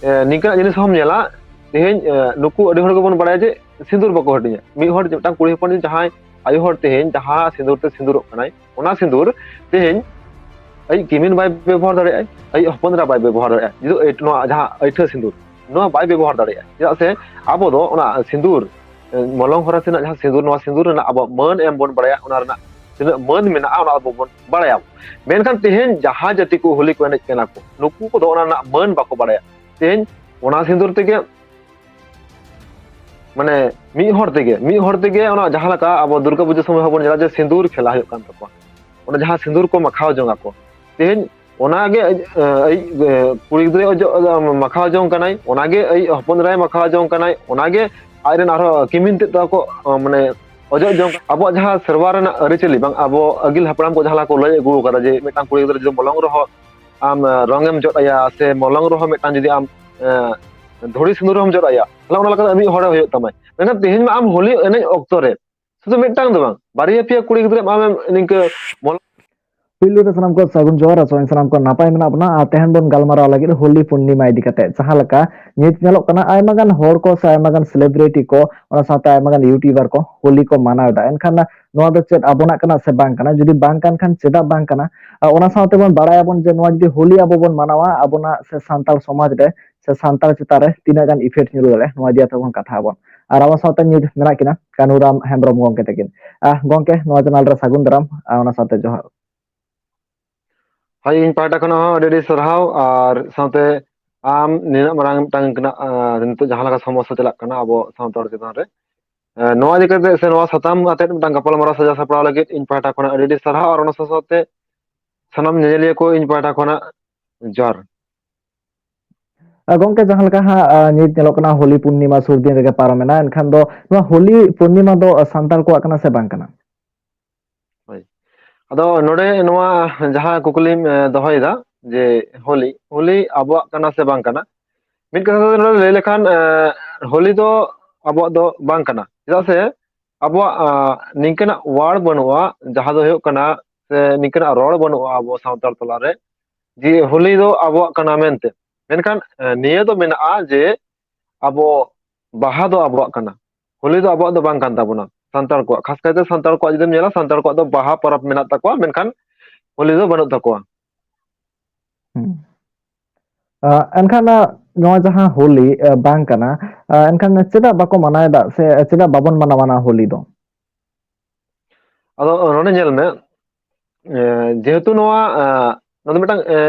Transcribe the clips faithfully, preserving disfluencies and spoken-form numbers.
ᱮ, ᱱᱤᱝᱠᱟᱹᱱᱟᱜ ᱡᱤᱱᱤᱥ ᱦᱚᱸᱢ ᱧᱮᱞᱟ, ᱛᱮᱦᱮᱧ, ᱮ, ᱱᱩᱠᱩ ᱟᱹᱰᱤ ᱦᱚᱲ ᱜᱮᱵᱚᱱ ᱵᱟᱲᱟᱭᱟ ᱡᱮ ᱥᱤᱸᱫᱩᱨ ᱵᱟᱠᱚ ᱦᱟᱹᱴᱤᱧᱟ᱾ ᱢᱤᱫ ᱦᱚᱲ, ᱢᱤᱫᱴᱟᱝ ᱠᱩᱲᱤ ᱦᱚᱯᱚᱱ ᱡᱟᱦᱟᱸᱭ ᱟᱭᱳ ᱦᱚᱲ ᱛᱮᱦᱮᱧ ᱡᱟᱦᱟᱸ ᱥᱤᱸᱫᱩᱨ ᱛᱮ ᱥᱤᱸᱫᱩᱨᱚᱜ ᱠᱟᱱᱟᱭ, ᱚᱱᱟ ᱥᱤᱸᱫᱩᱨ ᱛᱮᱦᱮᱧ ᱟᱡ ᱠᱤᱢᱤᱱ ᱵᱟᱭ ᱵᱮᱵᱚᱦᱟᱨ ᱫᱟᱲᱮᱭᱟᱜᱼᱟ, ᱟᱡ ᱦᱚᱯᱚᱱ ᱮᱨᱟ ᱵᱟᱭ ᱵᱮᱵᱚᱦᱟᱨ ᱫᱟᱲᱮᱭᱟᱜᱼᱟ, ᱡᱩᱫᱤ ᱟᱹᱭ-, ᱱᱚᱣᱟ ᱡᱟᱦᱟᱸ ᱟᱹᱭᱴᱷᱟᱹ ᱥᱤᱸᱫᱩᱨ, ᱱᱚᱣᱟ ᱵᱟᱭ ᱵᱮᱵᱚᱦᱟᱨ ᱫᱟᱲᱮᱭᱟᱜᱼᱟ᱾ ᱪᱮᱫᱟᱜ ᱥᱮ ᱟᱵᱚ ᱫᱚ ᱚᱱᱟ ᱥᱤᱸᱫᱩᱨ, ᱮ, ᱢᱚᱞᱚᱝ ᱦᱚᱨᱚᱥ ᱨᱮᱱᱟᱜ ᱡᱟᱦᱟᱸ ᱥᱤᱸᱫᱩᱨ, ᱱᱚᱣᱟ ᱥᱤᱸᱫᱩᱨ ᱨᱮᱱᱟᱜ ᱟᱵᱚ ᱢᱟᱹᱱ ᱮᱢ ᱵᱚᱱ ᱵᱟᱲᱟᱭᱟ, ᱚᱱᱟ ᱨᱮᱱᱟᱜ ᱛᱤᱱᱟᱹᱜ ᱢᱟᱹᱱ ᱢᱮᱱᱟᱜᱼᱟ, ᱚᱱᱟ ᱟᱵᱚ ᱵᱚᱱ ᱵᱟᱲᱟᱭᱟ᱾ ᱢᱮᱱᱠᱷᱟᱱ ᱛᱮᱦᱮᱧ ᱡᱟᱦᱟᱸ ᱡᱟᱹᱛᱤ ᱠᱚ ᱦᱳᱞᱤ ᱠᱚ ᱮᱱᱮᱡ ᱠᱟᱱᱟ ᱠᱚ, ᱱᱩᱠᱩ ᱠᱚᱫᱚ ᱚᱱᱟ ᱨᱮᱱᱟᱜ ᱢᱟᱹᱱ ᱵᱟᱠᱚ ᱵᱟᱲᱟᱭᱟ᱾ ᱛᱮᱦᱮᱧ ᱚᱱᱟ ᱥᱤᱸᱫᱩᱨ ᱛᱮᱜᱮ, ᱢᱟᱱᱮ, ᱢᱤᱫ ᱦᱚᱲ ᱛᱮᱜᱮ, ᱢᱤᱫ ᱦᱚᱲ ᱛᱮᱜᱮ ᱚᱱᱟ ᱡᱟᱦᱟᱸ ᱞᱮᱠᱟ ᱟᱵᱚ ᱫᱩᱨᱜᱟ ᱯᱩᱡᱟᱹ ᱥᱚᱢᱚᱭ ᱦᱚᱸᱵᱚᱱ ᱧᱮᱞᱟ ᱡᱮ ᱥᱤᱸᱫᱩᱨ ᱠᱷᱮᱞᱟ ᱦᱩᱭᱩᱜ ᱠᱟᱱ ᱛᱟᱠᱚᱣᱟ, ᱚᱱᱟ ᱡᱟᱦᱟᱸ ᱥᱤᱸᱫᱩᱨ ᱠᱚ ᱢᱟᱠᱷᱟᱣ ᱡᱚᱝ ᱟᱠᱚ, ᱛᱮᱦᱮᱧ ᱚᱱᱟᱜᱮ ᱟᱡ, ᱟᱡ, ᱠᱩᱲᱤ ᱜᱤᱫᱽᱨᱟᱹ ᱚᱡᱚᱜ, ᱢᱟᱠᱷᱟᱣ ᱡᱚᱝ ᱠᱟᱱᱟᱭ, ᱚᱱᱟᱜᱮ ᱟᱡ ᱦᱚᱯᱚᱱ ᱮᱨᱟᱭ ᱢᱟᱠᱷᱟᱣ ᱡᱚᱝ ᱠᱟᱱᱟᱭ, ᱚᱱᱟᱜᱮ ᱟᱡᱨᱮᱱ ᱟᱨᱦᱚᱸ ᱠᱤᱢᱤᱱ ᱛᱮᱫ ᱛᱟᱠᱚ, ᱢᱟᱱᱮ, ᱚᱡᱚᱜ ᱡᱚᱝ᱾ ᱟᱵᱚᱣᱟᱜ ᱡᱟᱦᱟᱸ ᱥᱮᱨᱣᱟ ᱨᱮᱱᱟᱜ ᱟᱹᱨᱤᱪᱟᱹᱞᱤ, ᱵᱟᱝ, ᱟᱵᱚ ᱟᱹᱜᱤᱞ ᱦᱟᱯᱲᱟᱢ ᱠᱚ ᱡᱟᱦᱟᱸ ᱞᱮᱠᱟ ᱠᱚ ᱞᱟᱹᱭ ᱟᱹᱜᱩ ᱟᱠᱟᱫᱟ ᱡᱮ ᱢᱤᱫᱴᱟᱝ ᱠᱩᱲᱤ ᱜᱤᱫᱽᱨᱟᱹ ᱡᱩᱫᱤ ᱢᱚᱞᱚᱝ ᱨᱮᱦᱚᱸ ᱟᱢ, ᱮ, ᱨᱚᱝ ᱮᱢ ᱡᱚᱫ ᱟᱭᱟ, ᱥᱮ ᱢᱚᱞᱚᱝ ᱨᱮᱦᱚᱸ ᱢᱤᱫᱴᱟᱝ ᱡᱩᱫᱤ ᱟᱢ, ᱮ, ᱫᱷᱩᱲᱤ ᱥᱤᱸᱫᱩᱨ ᱦᱚᱸᱢ ᱡᱚᱫ ᱟᱭᱟ, ᱛᱟᱦᱞᱮ ᱚᱱᱟ ᱞᱮᱠᱟᱛᱮ ᱢᱤᱫ ᱦᱚᱲᱮ ᱦᱩᱭᱩᱜ ᱛᱟᱢᱟᱭ᱾ ᱢᱮᱱᱠᱷᱟᱱ ᱛᱮᱦᱮᱧ ᱢᱟ ᱟᱢ ᱦᱳᱞᱤ ᱮᱱᱮᱡ ᱚᱠᱛᱚ ᱨᱮ ᱥᱩᱫᱷᱩ ᱢᱤᱫᱴᱟᱝ ᱫᱚ ᱵᱟᱝ, ᱵᱟᱨᱭᱟ ᱯᱮᱭᱟ ᱠᱩᱲᱤ ᱜᱤᱫᱽᱨᱟᱹ ᱟᱢᱮᱢ ᱱᱤᱝᱠᱟᱹ ᱢᱚᱞᱚᱝ᱾ ᱯᱩᱭᱞᱩ ᱨᱮ ᱥᱟᱱᱟᱢ ᱠᱚ ᱥᱟᱹᱜᱩᱱ ᱡᱚᱦᱟᱨ, ᱟᱥᱚᱜ ᱟᱹᱧ ᱥᱟᱱᱟᱢ ᱠᱚ ᱱᱟᱯᱟᱭ ᱢᱮᱱᱟᱜ ᱵᱚᱱᱟ᱾ ᱟᱨ ᱛᱮᱦᱮᱧ ᱵᱚᱱ ᱜᱟᱞᱢᱟᱨᱟᱣ ᱞᱟᱹᱜᱤᱫ ᱦᱳᱞᱤ ᱯᱩᱨᱱᱤᱢᱟ ᱤᱫᱤ ᱠᱟᱛᱮ, ᱡᱟᱦᱟᱸ ᱞᱮᱠᱟ ᱱᱤᱛ ᱧᱮᱞᱚᱜ ᱠᱟᱱᱟ ᱟᱭᱢᱟ ᱜᱟᱱ ᱦᱚᱲ ᱠᱚ ᱥᱮ ᱟᱭᱢᱟ ᱜᱟᱱ ᱥᱮᱞᱤᱵᱨᱤᱴᱤ ᱠᱚ, ᱚᱱᱟ ᱥᱟᱶᱛᱮ ᱟᱭᱢᱟ ᱜᱟᱱ ᱭᱩᱴᱩᱵᱟᱨ ᱠᱚ ᱦᱳᱞᱤ ᱠᱚ ᱢᱟᱱᱟᱣ ᱮᱫᱟ᱾ ᱮᱱᱠᱷᱟᱱ ᱱᱚᱣᱟ ᱫᱚ ᱪᱮᱫ ᱟᱵᱚᱱᱟᱜ ᱠᱟᱱᱟ ᱥᱮ ᱵᱟᱝ ᱠᱟᱱᱟ? ᱡᱩᱫᱤ ᱵᱟᱝ ᱠᱟᱱ ᱠᱷᱟᱱ ᱪᱮᱫᱟᱜ ᱵᱟᱝ ᱠᱟᱱᱟ? ᱟᱨ ᱚᱱᱟ ᱥᱟᱶᱛᱮ ᱵᱚᱱ ᱵᱟᱲᱟᱭᱟᱵᱚᱱ ᱡᱮ ᱱᱚᱣᱟ ᱡᱩᱫᱤ ᱦᱳᱞᱤ ᱟᱵᱚ ᱵᱚᱱ ᱢᱟᱱᱟᱣᱟ ᱟᱵᱚᱱᱟᱜ ᱥᱮ ᱥᱟᱱᱛᱟᱲ ᱥᱚᱢᱟᱡᱽ ᱨᱮ ᱥᱮ ᱥᱟᱱᱛᱟᱲ ᱪᱮᱛᱟᱱ ᱨᱮ ᱛᱤᱱᱟᱹᱜ ᱜᱟᱱ effect ᱧᱩᱨᱩ ᱫᱟᱲᱮᱭᱟᱜᱼᱟ, ᱱᱚᱣᱟ ᱤᱫᱤ ᱠᱟᱛᱮ ᱵᱚᱱ ᱠᱟᱛᱷᱟ ᱟᱵᱚᱱ᱾ ᱟᱨ ᱟᱵᱚ ᱥᱟᱶᱛᱮ ᱱᱤᱛ ᱢᱮᱱᱟᱜ ᱠᱤᱱᱟ ᱠᱟᱹᱱᱩᱨᱟᱢ ᱦᱮᱢᱵᱨᱚᱢ ᱜᱚᱢᱠᱮ ᱛᱟᱹᱠᱤᱱ᱾ ᱟᱦ, ᱜᱚᱢᱠᱮ, ᱱᱚᱣᱟ ᱪᱮᱱᱮᱞ ᱨᱮ ᱥᱟᱹᱜᱩᱱ ᱫᱟᱨᱟᱢ, ᱟᱨ ᱚᱱᱟ ᱥᱟᱶᱛᱮ ᱡᱚᱦᱟᱨ᱾ ᱦᱳᱭ, ᱤᱧ ᱯᱟᱦᱴᱟ ᱠᱷᱚᱱᱟᱜ ᱦᱚᱸ ᱟᱹᱰᱤ ᱟᱹᱰᱤ ᱥᱟᱨᱦᱟᱣ, ᱟᱨ ᱥᱟᱶᱛᱮ ᱟᱢ ᱱᱤᱱᱟᱹᱜ ᱢᱟᱨᱟᱝ ᱢᱤᱫᱴᱟᱝ ᱠᱟᱱᱟ, ᱟᱨ ᱱᱤᱛᱚᱜ ᱡᱟᱦᱟᱸ ᱞᱮᱠᱟ ᱥᱚᱢᱚᱥᱥᱟ ᱪᱟᱞᱟᱜ ᱠᱟᱱᱟ ᱟᱵᱚ ᱥᱟᱱᱛᱟᱲ ᱪᱮᱛᱟᱱ ᱨᱮ, ᱮ, ᱱᱚᱣᱟ ᱤᱫᱤ ᱠᱟᱛᱮ ᱥᱮ ᱱᱚᱣᱟ ᱥᱟᱛᱟᱢ ᱟᱛᱮᱫ ᱢᱤᱫᱴᱟᱝ ᱜᱟᱯᱟᱞᱢᱟᱨᱟᱣ ᱥᱟᱡᱟᱣ ᱥᱟᱯᱲᱟᱣ ᱞᱟᱹᱜᱤᱫ ᱤᱧ ᱯᱟᱦᱴᱟ ᱠᱷᱚᱱᱟᱜ ᱟᱹᱰᱤ ᱟᱹᱰᱤ ᱥᱟᱨᱦᱟᱣ, ᱟᱨ ᱚᱱᱟ ᱥᱟᱶ ᱥᱟᱶᱛᱮ ᱥᱟᱱᱟᱢ ᱧᱮᱧᱮᱞᱤᱭᱟᱹ ᱠᱚ ᱤᱧ ᱯᱟᱦᱴᱟ ᱠᱷᱚᱱᱟᱜ ᱡᱚᱦᱟᱨ᱾ ᱟᱨ ᱜᱚᱢᱠᱮ, ᱡᱟᱦᱟᱸ ᱞᱮᱠᱟ ᱦᱟᱸᱜ, ᱟ, ᱱᱤᱛ ᱧᱮᱞᱚᱜ ᱠᱟᱱᱟ, ᱦᱳᱞᱤ ᱯᱩᱨᱱᱤᱢᱟ ᱥᱩᱨ ᱫᱤᱱ ᱨᱮᱜᱮ ᱯᱟᱨᱚᱢᱮᱱᱟ, ᱮᱱᱠᱷᱟᱱ ᱫᱚ ᱱᱚᱣᱟ ᱦᱳᱞᱤ ᱯᱩᱨᱱᱤᱢᱟ ᱫᱚ, ᱟ, ᱥᱟᱱᱛᱟᱲ ᱠᱚᱣᱟᱜ ᱠᱟᱱᱟ ᱥᱮ ᱵᱟᱝ ᱠᱟᱱᱟ? ᱦᱳᱭ᱾ ᱟᱫᱚ ᱱᱚᱰᱮ ᱱᱚᱣᱟ ᱡᱟᱦᱟᱸ ᱠᱩᱠᱞᱤᱢ, ᱮ, ᱫᱚᱦᱚᱭᱮᱫᱟ ᱡᱮ ᱦᱳᱞᱤ, ᱦᱳᱞᱤ ᱟᱵᱚᱣᱟᱜ ᱠᱟᱱᱟ ᱥᱮ ᱵᱟᱝ ᱠᱟᱱᱟ? ᱢᱤᱫ ᱠᱟᱛᱷᱟ ᱛᱮ ᱱᱚᱰᱮ ᱞᱟᱹᱭ ᱞᱮᱠᱷᱟᱱ, ᱮ, ᱦᱳᱞᱤ ᱫᱚ ᱟᱵᱚᱣᱟᱜ ᱫᱚ ᱵᱟᱝ ᱠᱟᱱᱟ᱾ ᱪᱮᱫᱟᱜ ᱥᱮ ᱟᱵᱚᱣᱟᱜ, ᱟ, ᱱᱤᱝᱠᱟᱹᱱᱟᱜ word ᱵᱟᱹᱱᱩᱜᱼᱟ, ᱡᱟᱦᱟᱸ ᱫᱚ ᱦᱩᱭᱩᱜ ᱠᱟᱱᱟ, ᱥᱮ ᱱᱤᱝᱠᱟᱹᱱᱟᱜ ᱨᱚᱲ ᱵᱟᱹᱱᱩᱜᱼᱟ ᱟᱵᱚ ᱥᱟᱱᱛᱟᱲ ᱛᱟᱞᱟᱨᱮ ᱡᱮ ᱦᱳᱞᱤ ᱫᱚ ᱟᱵᱚᱣᱟᱜ ᱠᱟᱱᱟ ᱢᱮᱱᱛᱮ᱾ ᱢᱮᱱᱠᱷᱟᱱ ᱱᱤᱭᱟᱹ ᱫᱚ ᱢᱮᱱᱟᱜᱼᱟ ᱡᱮ ᱟᱵᱚ ᱵᱟᱦᱟ ᱫᱚ ᱟᱵᱚᱣᱟᱜ ᱠᱟᱱᱟ, ᱦᱳᱞᱤ ᱫᱚ ᱟᱵᱚᱣᱟᱜ ᱫᱚ ᱵᱟᱝ ᱠᱟᱱ ᱛᱟᱵᱚᱱᱟ᱾ ᱥᱟᱱᱛᱟᱲ ᱠᱚᱣᱟᱜ, ᱠᱷᱟᱥ ᱠᱟᱭᱛᱮ ᱥᱟᱱᱛᱟᱲ ᱠᱚᱣᱟᱜ ᱡᱩᱫᱤᱢ ᱧᱮᱞᱟ, ᱥᱟᱱᱛᱟᱲ ᱠᱚᱣᱟᱜ ᱫᱚ ᱵᱟᱦᱟ ᱯᱚᱨᱚᱵᱽ ᱢᱮᱱᱟᱜ ᱛᱟᱠᱚᱣᱟ, ᱢᱮᱱᱠᱷᱟᱱ ᱦᱳᱞᱤ ᱫᱚ ᱵᱟᱹᱱᱩᱜ ᱛᱟᱠᱚᱣᱟ᱾ ᱮᱱᱠᱷᱟᱱ ᱱᱚᱣᱟ ᱡᱟᱦᱟᱸ ᱦᱳᱞᱤ ᱵᱟᱝ ᱠᱟᱱᱟ, ᱮᱱᱠᱷᱟᱱ ᱪᱮᱫᱟᱜ ᱵᱟᱠᱚ ᱢᱟᱱᱟᱣᱮᱫᱟ ᱥᱮ ᱪᱮᱫᱟᱜ ᱵᱟᱵᱚᱱ ᱢᱟᱱᱟᱣᱟ ᱱᱚᱣᱟ ᱦᱳᱞᱤ ᱫᱚ? ᱟᱫᱚ ᱱᱚᱰᱮ ᱧᱮᱞ ᱢᱮ, ᱡᱮᱦᱮᱛᱩ ᱱᱚᱣᱟ ᱱᱚᱣᱟ ᱫᱚ ᱢᱤᱫᱴᱟᱝ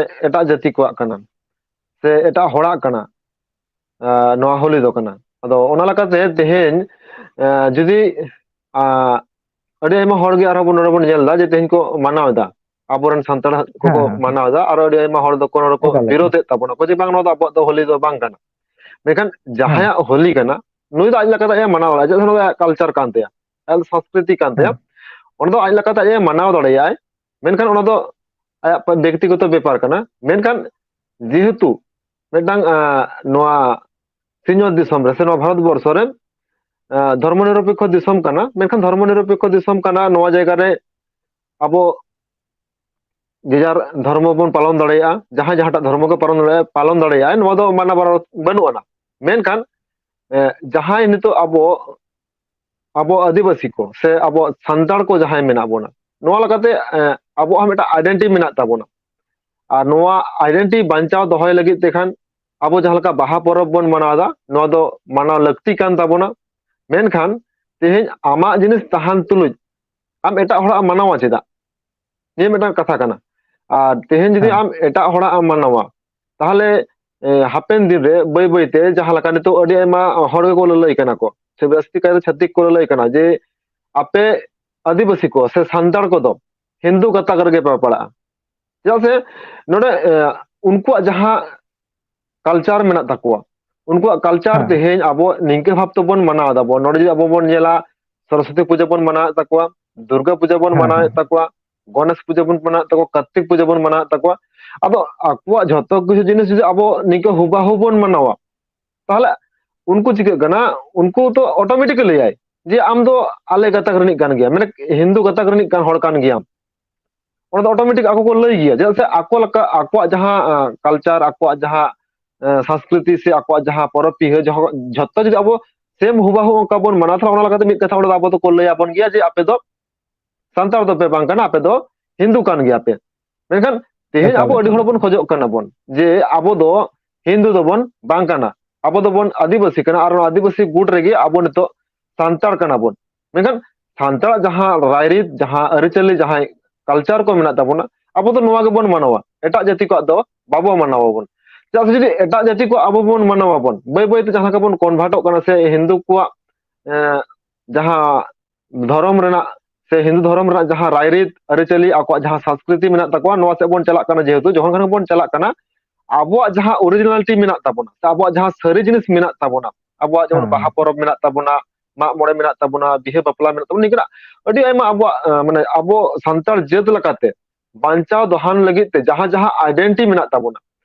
ᱮᱴᱟᱜ ᱡᱟᱹᱛᱤ ᱠᱚᱣᱟᱜ ᱠᱟᱱᱟ ᱥᱮ ᱮᱴᱟᱜ ᱦᱚᱲᱟᱜ ᱠᱟᱱᱟ, ᱱᱚᱣᱟ ᱦᱳᱞᱤ ᱫᱚ ᱠᱟᱱᱟ᱾ ᱟᱫᱚ ᱚᱱᱟ ᱞᱮᱠᱟᱛᱮ ᱛᱮᱦᱮᱧ ᱡᱩᱫᱤ ᱟᱹᱰᱤ ᱟᱭᱢᱟ ᱦᱚᱲ ᱜᱮ ᱟᱨᱦᱚᱸ ᱵᱚᱱ ᱱᱚᱰᱮ ᱵᱚᱱ ᱧᱮᱞ ᱮᱫᱟ ᱡᱮ ᱛᱮᱦᱮᱧ ᱠᱚ ᱢᱟᱱᱟᱣ ᱮᱫᱟ, ᱟᱵᱚᱨᱮᱱ ᱥᱟᱱᱛᱟᱲ ᱠᱚᱠᱚ ᱢᱟᱱᱟᱣ ᱮᱫᱟ, ᱟᱨ ᱟᱹᱰᱤ ᱟᱭᱢᱟ ᱦᱚᱲ ᱫᱚᱠᱚ ᱱᱚᱰᱮ ᱠᱚ ᱵᱤᱨᱳᱫ ᱮᱫ ᱛᱟᱵᱚᱱᱟ ᱠᱚ ᱡᱮ ᱵᱟᱝ, ᱱᱚᱣᱟ ᱫᱚ ᱟᱵᱚᱣᱟᱜ ᱫᱚ ᱦᱳᱞᱤ ᱫᱚ ᱵᱟᱝ ᱠᱟᱱᱟ᱾ ᱢᱮᱱᱠᱷᱟᱱ ᱡᱟᱦᱟᱸᱭᱟᱜ ᱦᱳᱞᱤ ᱠᱟᱱᱟ, ᱱᱩᱭ ᱫᱚ ᱟᱡ ᱞᱮᱠᱟᱛᱮ ᱮ ᱢᱟᱱᱟᱣ ᱫᱟᱲᱮᱭᱟᱜᱼᱟ, ᱪᱮᱫᱟᱜ ᱥᱮ ᱱᱚᱣᱟ ᱫᱚ ᱟᱭᱟᱜ ᱠᱟᱞᱪᱟᱨ ᱠᱟᱱ ᱛᱟᱭᱟ, ᱟᱭᱟᱜ ᱥᱚᱝᱥᱠᱨᱤᱛᱤ ᱠᱟᱱ ᱛᱟᱭᱟ᱾ ᱚᱱᱟ ᱫᱚ ᱟᱡ ᱞᱮᱠᱟᱛᱮ ᱟᱡ ᱮ ᱢᱟᱱᱟᱣ ᱫᱟᱲᱮᱭᱟᱜᱼᱟᱭ, ᱢᱮᱱᱠᱷᱟᱱ ᱚᱱᱟ ᱫᱚ ᱟᱭᱟᱜ ᱵᱮᱠᱛᱤᱜᱚᱛᱚ ᱵᱮᱯᱟᱨ ᱠᱟᱱᱟ᱾ ᱢᱮᱱᱠᱷᱟᱱ ᱡᱮᱦᱮᱛᱩ ᱢᱤᱫᱴᱟᱝ ᱱᱚᱣᱟ ᱥᱤᱧᱚᱛ ᱫᱤᱥᱚᱢ ᱨᱮ ᱥᱮ ᱱᱚᱣᱟ ᱵᱷᱟᱨᱚᱛ ᱵᱚᱨᱥᱚ ᱨᱮ ᱫᱷᱚᱨᱢᱚ ᱱᱤᱨᱚᱯᱮᱠᱠᱷᱚ ᱫᱤᱥᱚᱢ ᱠᱟᱱᱟ, ᱢᱮᱱᱠᱷᱟᱱ ᱫᱷᱚᱨᱢᱚ ᱱᱤᱨᱚᱯᱮᱠᱠᱷᱚ ᱫᱤᱥᱚᱢ ᱠᱟᱱᱟ, ᱱᱚᱣᱟ ᱡᱟᱭᱜᱟ ᱨᱮ ᱟᱵᱚ ᱡᱮᱡᱟᱨ ᱫᱷᱚᱨᱢᱚ ᱵᱚᱱ ᱯᱟᱞᱚᱱ ᱫᱟᱲᱮᱭᱟᱜᱼᱟ, ᱡᱟᱦᱟᱸᱭ ᱡᱟᱦᱟᱸᱴᱟᱜ ᱫᱷᱚᱨᱢᱚ ᱜᱮ ᱯᱟᱞᱚᱱ ᱫᱟᱲᱮᱭᱟᱜᱼᱟ, ᱯᱟᱞᱚᱱ ᱫᱟᱲᱮᱭᱟᱜᱼᱟᱭ, ᱱᱚᱣᱟ ᱫᱚ ᱢᱟᱱᱟ ᱵᱟᱨᱚᱱ ᱵᱟᱹᱱᱩᱜ ᱟᱱᱟ᱾ ᱢᱮᱱᱠᱷᱟᱱ ᱡᱟᱦᱟᱸᱭ ᱱᱤᱛᱚᱜ ᱟᱵᱚ ᱟᱵᱚ ᱟᱹᱫᱤᱵᱟᱹᱥᱤ ᱠᱚ ᱥᱮ ᱟᱵᱚ ᱥᱟᱱᱛᱟᱲ ᱠᱚ ᱡᱟᱦᱟᱸᱭ ᱢᱮᱱᱟᱜ ᱵᱚᱱᱟ, ᱱᱚᱣᱟ ᱞᱮᱠᱟᱛᱮ ᱟᱵᱚᱣᱟᱜ ᱦᱚᱸ ᱢᱤᱫᱴᱟᱝ ᱟᱭᱰᱮᱱᱴᱤᱴᱤ ᱢᱮᱱᱟᱜ ᱛᱟᱵᱚᱱᱟ᱾ ᱟᱨ ᱱᱚᱣᱟ ᱟᱭᱰᱮᱱᱴᱤᱴᱤ ᱵᱟᱧᱪᱟᱣ ᱫᱚᱦᱚᱭ ᱞᱟᱹᱜᱤᱫ ᱛᱮᱠᱷᱟᱱ ᱟᱵᱚ ᱡᱟᱦᱟᱸ ᱞᱮᱠᱟ ᱵᱟᱦᱟ ᱯᱚᱨᱚᱵᱽ ᱵᱚᱱ ᱢᱟᱱᱟᱣ ᱮᱫᱟ, ᱱᱚᱣᱟ ᱫᱚ ᱢᱟᱱᱟᱣ ᱞᱟᱹᱠᱛᱤ ᱠᱟᱱ ᱛᱟᱵᱚᱱᱟ᱾ ᱢᱮᱱᱠᱷᱟᱱ ᱛᱮᱦᱮᱧ ᱟᱢᱟᱜ ᱡᱤᱱᱤᱥ ᱛᱟᱦᱮᱱ ᱛᱩᱞᱩᱡ ᱟᱢ ᱮᱴᱟᱜ ᱦᱚᱲᱟᱜ ᱮᱢ ᱢᱟᱱᱟᱣᱟ ᱪᱮᱫᱟᱜ? ᱱᱤᱭᱟᱹ ᱢᱤᱫᱴᱟᱝ ᱠᱟᱛᱷᱟ ᱠᱟᱱᱟ᱾ ᱟᱨ ᱛᱮᱦᱮᱧ ᱡᱩᱫᱤ ᱟᱢ ᱮᱴᱟᱜ ᱦᱚᱲᱟᱜ ᱮᱢ ᱢᱟᱱᱟᱣᱟ, ᱛᱟᱦᱚᱞᱮ ᱦᱟᱯᱮᱱ ᱫᱤᱱ ᱨᱮ ᱵᱟᱹᱭ ᱵᱟᱹᱭᱛᱮ ᱡᱟᱦᱟᱸ ᱞᱮᱠᱟ ᱱᱤᱛᱚᱜ ᱟᱹᱰᱤ ᱟᱭᱢᱟ ᱦᱚᱲ ᱜᱮᱠᱚ ᱞᱟᱹᱞᱟᱹᱭ ᱠᱟᱱᱟ ᱠᱚ, ᱥᱮ ᱡᱟᱹᱥᱛᱤ ᱠᱟᱭᱛᱮ ᱪᱷᱟᱹᱛᱤᱠ ᱠᱚ ᱞᱟᱹᱞᱟᱹᱭ ᱠᱟᱱᱟ ᱡᱮ ᱟᱯᱮ ᱟᱹᱫᱤᱵᱟᱹᱥᱤ ᱠᱚ ᱥᱮ ᱥᱟᱱᱛᱟᱲ ᱠᱚᱫᱚ ᱦᱤᱱᱫᱩ ᱜᱟᱛᱟᱠ ᱨᱮᱜᱮ ᱯᱮ ᱯᱟᱲᱟᱜᱼᱟ᱾ ᱪᱮᱫᱟᱜ ᱥᱮ ᱱᱚᱰᱮ ᱩᱱᱠᱩᱣᱟᱜ ᱡᱟᱦᱟᱸ ᱠᱟᱞᱪᱟᱨ ᱢᱮᱱᱟᱜ ᱛᱟᱠᱚᱣᱟ, ᱩᱱᱠᱩᱣᱟᱜ ᱠᱟᱞᱪᱟᱨ ᱛᱮᱦᱮᱧ ᱟᱵᱚ ᱱᱤᱝᱠᱟᱹ ᱵᱷᱟᱵ ᱛᱮᱵᱚᱱ ᱢᱟᱱᱟᱣ ᱫᱟᱵᱚᱱ᱾ ᱱᱚᱰᱮ ᱡᱩᱫᱤ ᱟᱵᱚ ᱵᱚᱱ ᱧᱮᱞᱟ, ᱥᱚᱨᱚᱥᱚᱛᱤ ᱯᱩᱡᱟᱹ ᱵᱚᱱ ᱢᱟᱱᱟᱣᱮᱫ ᱛᱟᱠᱚᱣᱟ, ᱫᱩᱨᱜᱟ ᱯᱩᱡᱟᱹ ᱵᱚᱱ ᱢᱟᱱᱟᱣᱮᱫ ᱛᱟᱠᱚᱣᱟ, ᱜᱚᱱᱮᱥ ᱯᱩᱡᱟᱹ ᱵᱚᱱ ᱢᱟᱱᱟᱣᱮᱫ ᱛᱟᱠᱚᱣᱟ, ᱠᱟᱨᱛᱤᱠ ᱯᱩᱡᱟᱹ ᱵᱚᱱ ᱢᱟᱱᱟᱣᱮᱫ ᱛᱟᱠᱚᱣᱟ᱾ ᱟᱫᱚ ᱟᱠᱚᱣᱟᱜ ᱡᱷᱚᱛᱚ ᱠᱤᱪᱷᱩ ᱡᱤᱱᱤᱥ ᱡᱩᱫᱤ ᱟᱵᱚ ᱱᱤᱝᱠᱟᱹ ᱦᱩᱵᱟᱦᱩ ᱵᱚᱱ ᱢᱟᱱᱟᱣᱟ, ᱛᱟᱦᱚᱞᱮ ᱩᱱᱠᱩ ᱪᱤᱠᱟᱹᱜ ᱠᱟᱱᱟ? ᱩᱱᱠᱩ ᱛᱚ ᱚᱴᱳᱢᱮᱴᱤᱠ ᱞᱟᱹᱭᱟᱭ ᱡᱮ ᱟᱢ ᱫᱚ ᱟᱞᱮ ᱜᱟᱛᱟᱠ ᱨᱤᱱᱤᱡ ᱠᱟᱱ ᱜᱮᱭᱟᱢ, ᱢᱟᱱᱮ ᱦᱤᱱᱫᱩ ᱜᱟᱛᱟᱠ ᱨᱤᱱᱤᱡ ᱠᱟᱱ ᱦᱚᱲ ᱠᱟᱱ ᱜᱮᱭᱟᱢ᱾ ᱚᱱᱟ ᱫᱚ ᱚᱴᱳᱢᱮᱴᱤᱠ ᱟᱠᱚ ᱠᱚ ᱞᱟᱹᱭ ᱜᱮᱭᱟ, ᱪᱮᱫᱟᱜ ᱥᱮ ᱟᱠᱚ ᱞᱮᱠᱟ ᱟᱠᱚᱣᱟᱜ ᱡᱟᱦᱟᱸ ᱠᱟᱞᱪᱟᱨ, ᱟᱠᱚᱣᱟᱜ ᱡᱟᱦᱟᱸ ᱥᱚᱝᱥᱠᱨᱤᱛᱤ ᱥᱮ ᱟᱠᱚᱣᱟᱜ ᱡᱟᱦᱟᱸ ᱯᱚᱨᱚᱵᱽ ᱯᱤᱦᱟᱹ ᱡᱚᱛᱚ ᱡᱩᱫᱤ ᱟᱵᱚ ᱥᱮᱢ ᱦᱩᱵᱟᱦᱩ ᱚᱱᱠᱟ ᱵᱚᱱ ᱢᱟᱱᱟᱣ, ᱛᱟᱦᱚᱞᱮ ᱚᱱᱟ ᱞᱮᱠᱟᱛᱮ ᱢᱤᱫ ᱠᱟᱛᱷᱟ ᱚᱸᱰᱮ ᱫᱚ ᱟᱵᱚ ᱫᱚᱠᱚ ᱞᱟᱹᱭ ᱟᱵᱚᱱ ᱜᱮᱭᱟ ᱡᱮ ᱟᱯᱮ ᱫᱚ ᱥᱟᱱᱛᱟᱲ ᱫᱚ ᱯᱮ ᱵᱟᱝ ᱠᱟᱱᱟ, ᱟᱯᱮ ᱫᱚ ᱦᱤᱱᱫᱩ ᱠᱟᱱ ᱜᱮᱭᱟ ᱯᱮ᱾ ᱢᱮᱱᱠᱷᱟᱱ ᱛᱮᱦᱮᱧ ᱟᱵᱚ ᱟᱹᱰᱤ ᱦᱚᱲ ᱵᱚᱱ ᱠᱷᱚᱡᱚᱜ ᱠᱟᱱᱟ ᱵᱚᱱ ᱡᱮ ᱟᱵᱚ ᱫᱚ ᱦᱤᱱᱫᱩ ᱫᱚᱵᱚᱱ ᱵᱟᱝ ᱠᱟᱱᱟ, ᱟᱵᱚ ᱫᱚᱵᱚᱱ ᱟᱹᱫᱤᱵᱟᱹᱥᱤ ᱠᱟᱱᱟ, ᱟᱨ ᱚᱱᱟ ᱟᱹᱫᱤᱵᱟᱹᱥᱤ ᱜᱩᱴ ᱨᱮᱜᱮ ᱟᱵᱚ ᱱᱤᱛᱚᱜ ᱥᱟᱱᱛᱟᱲ ᱠᱟᱱᱟ ᱵᱚᱱ᱾ ᱢᱮᱱᱠᱷᱟᱱ ᱥᱟᱱᱛᱟᱲᱟᱜ ᱡᱟᱦᱟᱸ ᱨᱟᱭᱨᱤᱛ, ᱡᱟᱦᱟᱸ ᱟᱹᱨᱤᱪᱟᱹᱞᱤ, ᱡᱟᱦᱟᱸ ᱠᱟᱞᱪᱟᱨ ᱠᱚ ᱢᱮᱱᱟᱜ ᱛᱟᱵᱚᱱᱟ, ᱟᱵᱚ ᱫᱚ ᱱᱚᱣᱟ ᱜᱮᱵᱚᱱ ᱢᱟᱱᱟᱣᱟ, ᱮᱴᱟᱜ ᱡᱟᱹᱛᱤ ᱠᱚᱣᱟᱜ ᱫᱚ ᱵᱟᱵᱚ ᱢᱟᱱᱟᱣ ᱟᱵᱚᱱ᱾ ᱪᱮᱫᱟᱜ ᱥᱮ ᱡᱩᱫᱤ ᱮᱴᱟᱜ ᱡᱟᱹᱛᱤ ᱠᱚ ᱟᱵᱚ ᱵᱚᱱ ᱢᱟᱱᱟᱣ ᱟᱵᱚᱱ, ᱵᱟᱹᱭ ᱵᱟᱹᱭ ᱛᱮ ᱡᱟᱦᱟᱸ ᱞᱮᱠᱟ ᱵᱚᱱ ᱠᱚᱱᱵᱷᱟᱨᱴᱚᱜ ᱠᱟᱱᱟ ᱥᱮ ᱦᱤᱱᱫᱩ ᱠᱚᱣᱟᱜ ᱮᱸ, ᱡᱟᱦᱟᱸ ᱫᱷᱚᱨᱚᱢ ᱨᱮᱱᱟᱜ ᱥᱮ ᱦᱤᱱᱫᱩ ᱫᱷᱚᱨᱚᱢ ᱨᱮᱱᱟᱜ ᱡᱟᱦᱟᱸ ᱨᱟᱭᱨᱤᱛ ᱟᱹᱨᱤᱪᱟᱹᱞᱤ, ᱟᱠᱚᱣᱟᱜ ᱡᱟᱦᱟᱸ ᱥᱚᱝᱥᱠᱨᱤᱛᱤ ᱢᱮᱱᱟᱜ ᱛᱟᱠᱚᱣᱟ, ᱱᱚᱣᱟ ᱥᱮᱫ ᱵᱚᱱ ᱪᱟᱞᱟᱜ ᱠᱟᱱᱟ᱾ ᱡᱮᱦᱮᱛᱩ ᱡᱚᱠᱷᱚᱱ ᱠᱷᱚᱱ ᱵᱚᱱ ᱪᱟᱞᱟᱜ ᱠᱟᱱᱟ, ᱟᱵᱚᱣᱟᱜ ᱡᱟᱦᱟᱸ ᱚᱨᱤᱡᱤᱱᱟᱞᱤᱴᱤ ᱢᱮᱱᱟᱜ ᱛᱟᱵᱚᱱᱟ ᱥᱮ ᱟᱵᱚᱣᱟᱜ ᱡᱟᱦᱟᱸ ᱥᱟᱹᱨᱤ ᱡᱤᱱᱤᱥ ᱢᱮᱱᱟᱜ ᱛᱟᱵᱚᱱᱟ, ᱟᱵᱚᱣᱟᱜ ᱡᱮᱢᱚᱱ ᱦᱮᱸ᱾ ᱵᱟᱦᱟ ᱯᱚᱨᱚᱵᱽ ᱢᱮᱱᱟᱜ ᱛᱟᱵᱚᱱᱟ, ᱢᱟᱜ ᱢᱚᱬᱮ ᱢᱮᱱᱟᱜ ᱛᱟᱵᱚᱱᱟ, ᱵᱤᱦᱟᱹ ᱵᱟᱯᱞᱟ ᱢᱮᱱᱟᱜ ᱛᱟᱵᱚᱱᱟ, ᱱᱤᱝᱠᱟᱱᱟᱜ ᱟᱹᱰᱤ ᱟᱭᱢᱟ ᱟᱵᱚᱣᱟᱜ, ᱟᱸ, ᱢᱟᱱᱮ ᱟᱵᱚ ᱥᱟᱱᱛᱟᱲ ᱡᱟᱹᱛ ᱞᱮᱠᱟᱛᱮ ᱵᱟᱧᱪᱟᱣ ᱫᱚᱦᱟᱱ ᱞᱟᱹᱜᱤᱫ ᱛᱮ ᱡᱟᱦᱟᱸ ᱡᱟᱦᱟᱸ ᱟᱭᱰᱮᱱᱴᱤ ᱢᱮᱱᱟᱜ ᱛᱟᱵᱚᱱᱟ,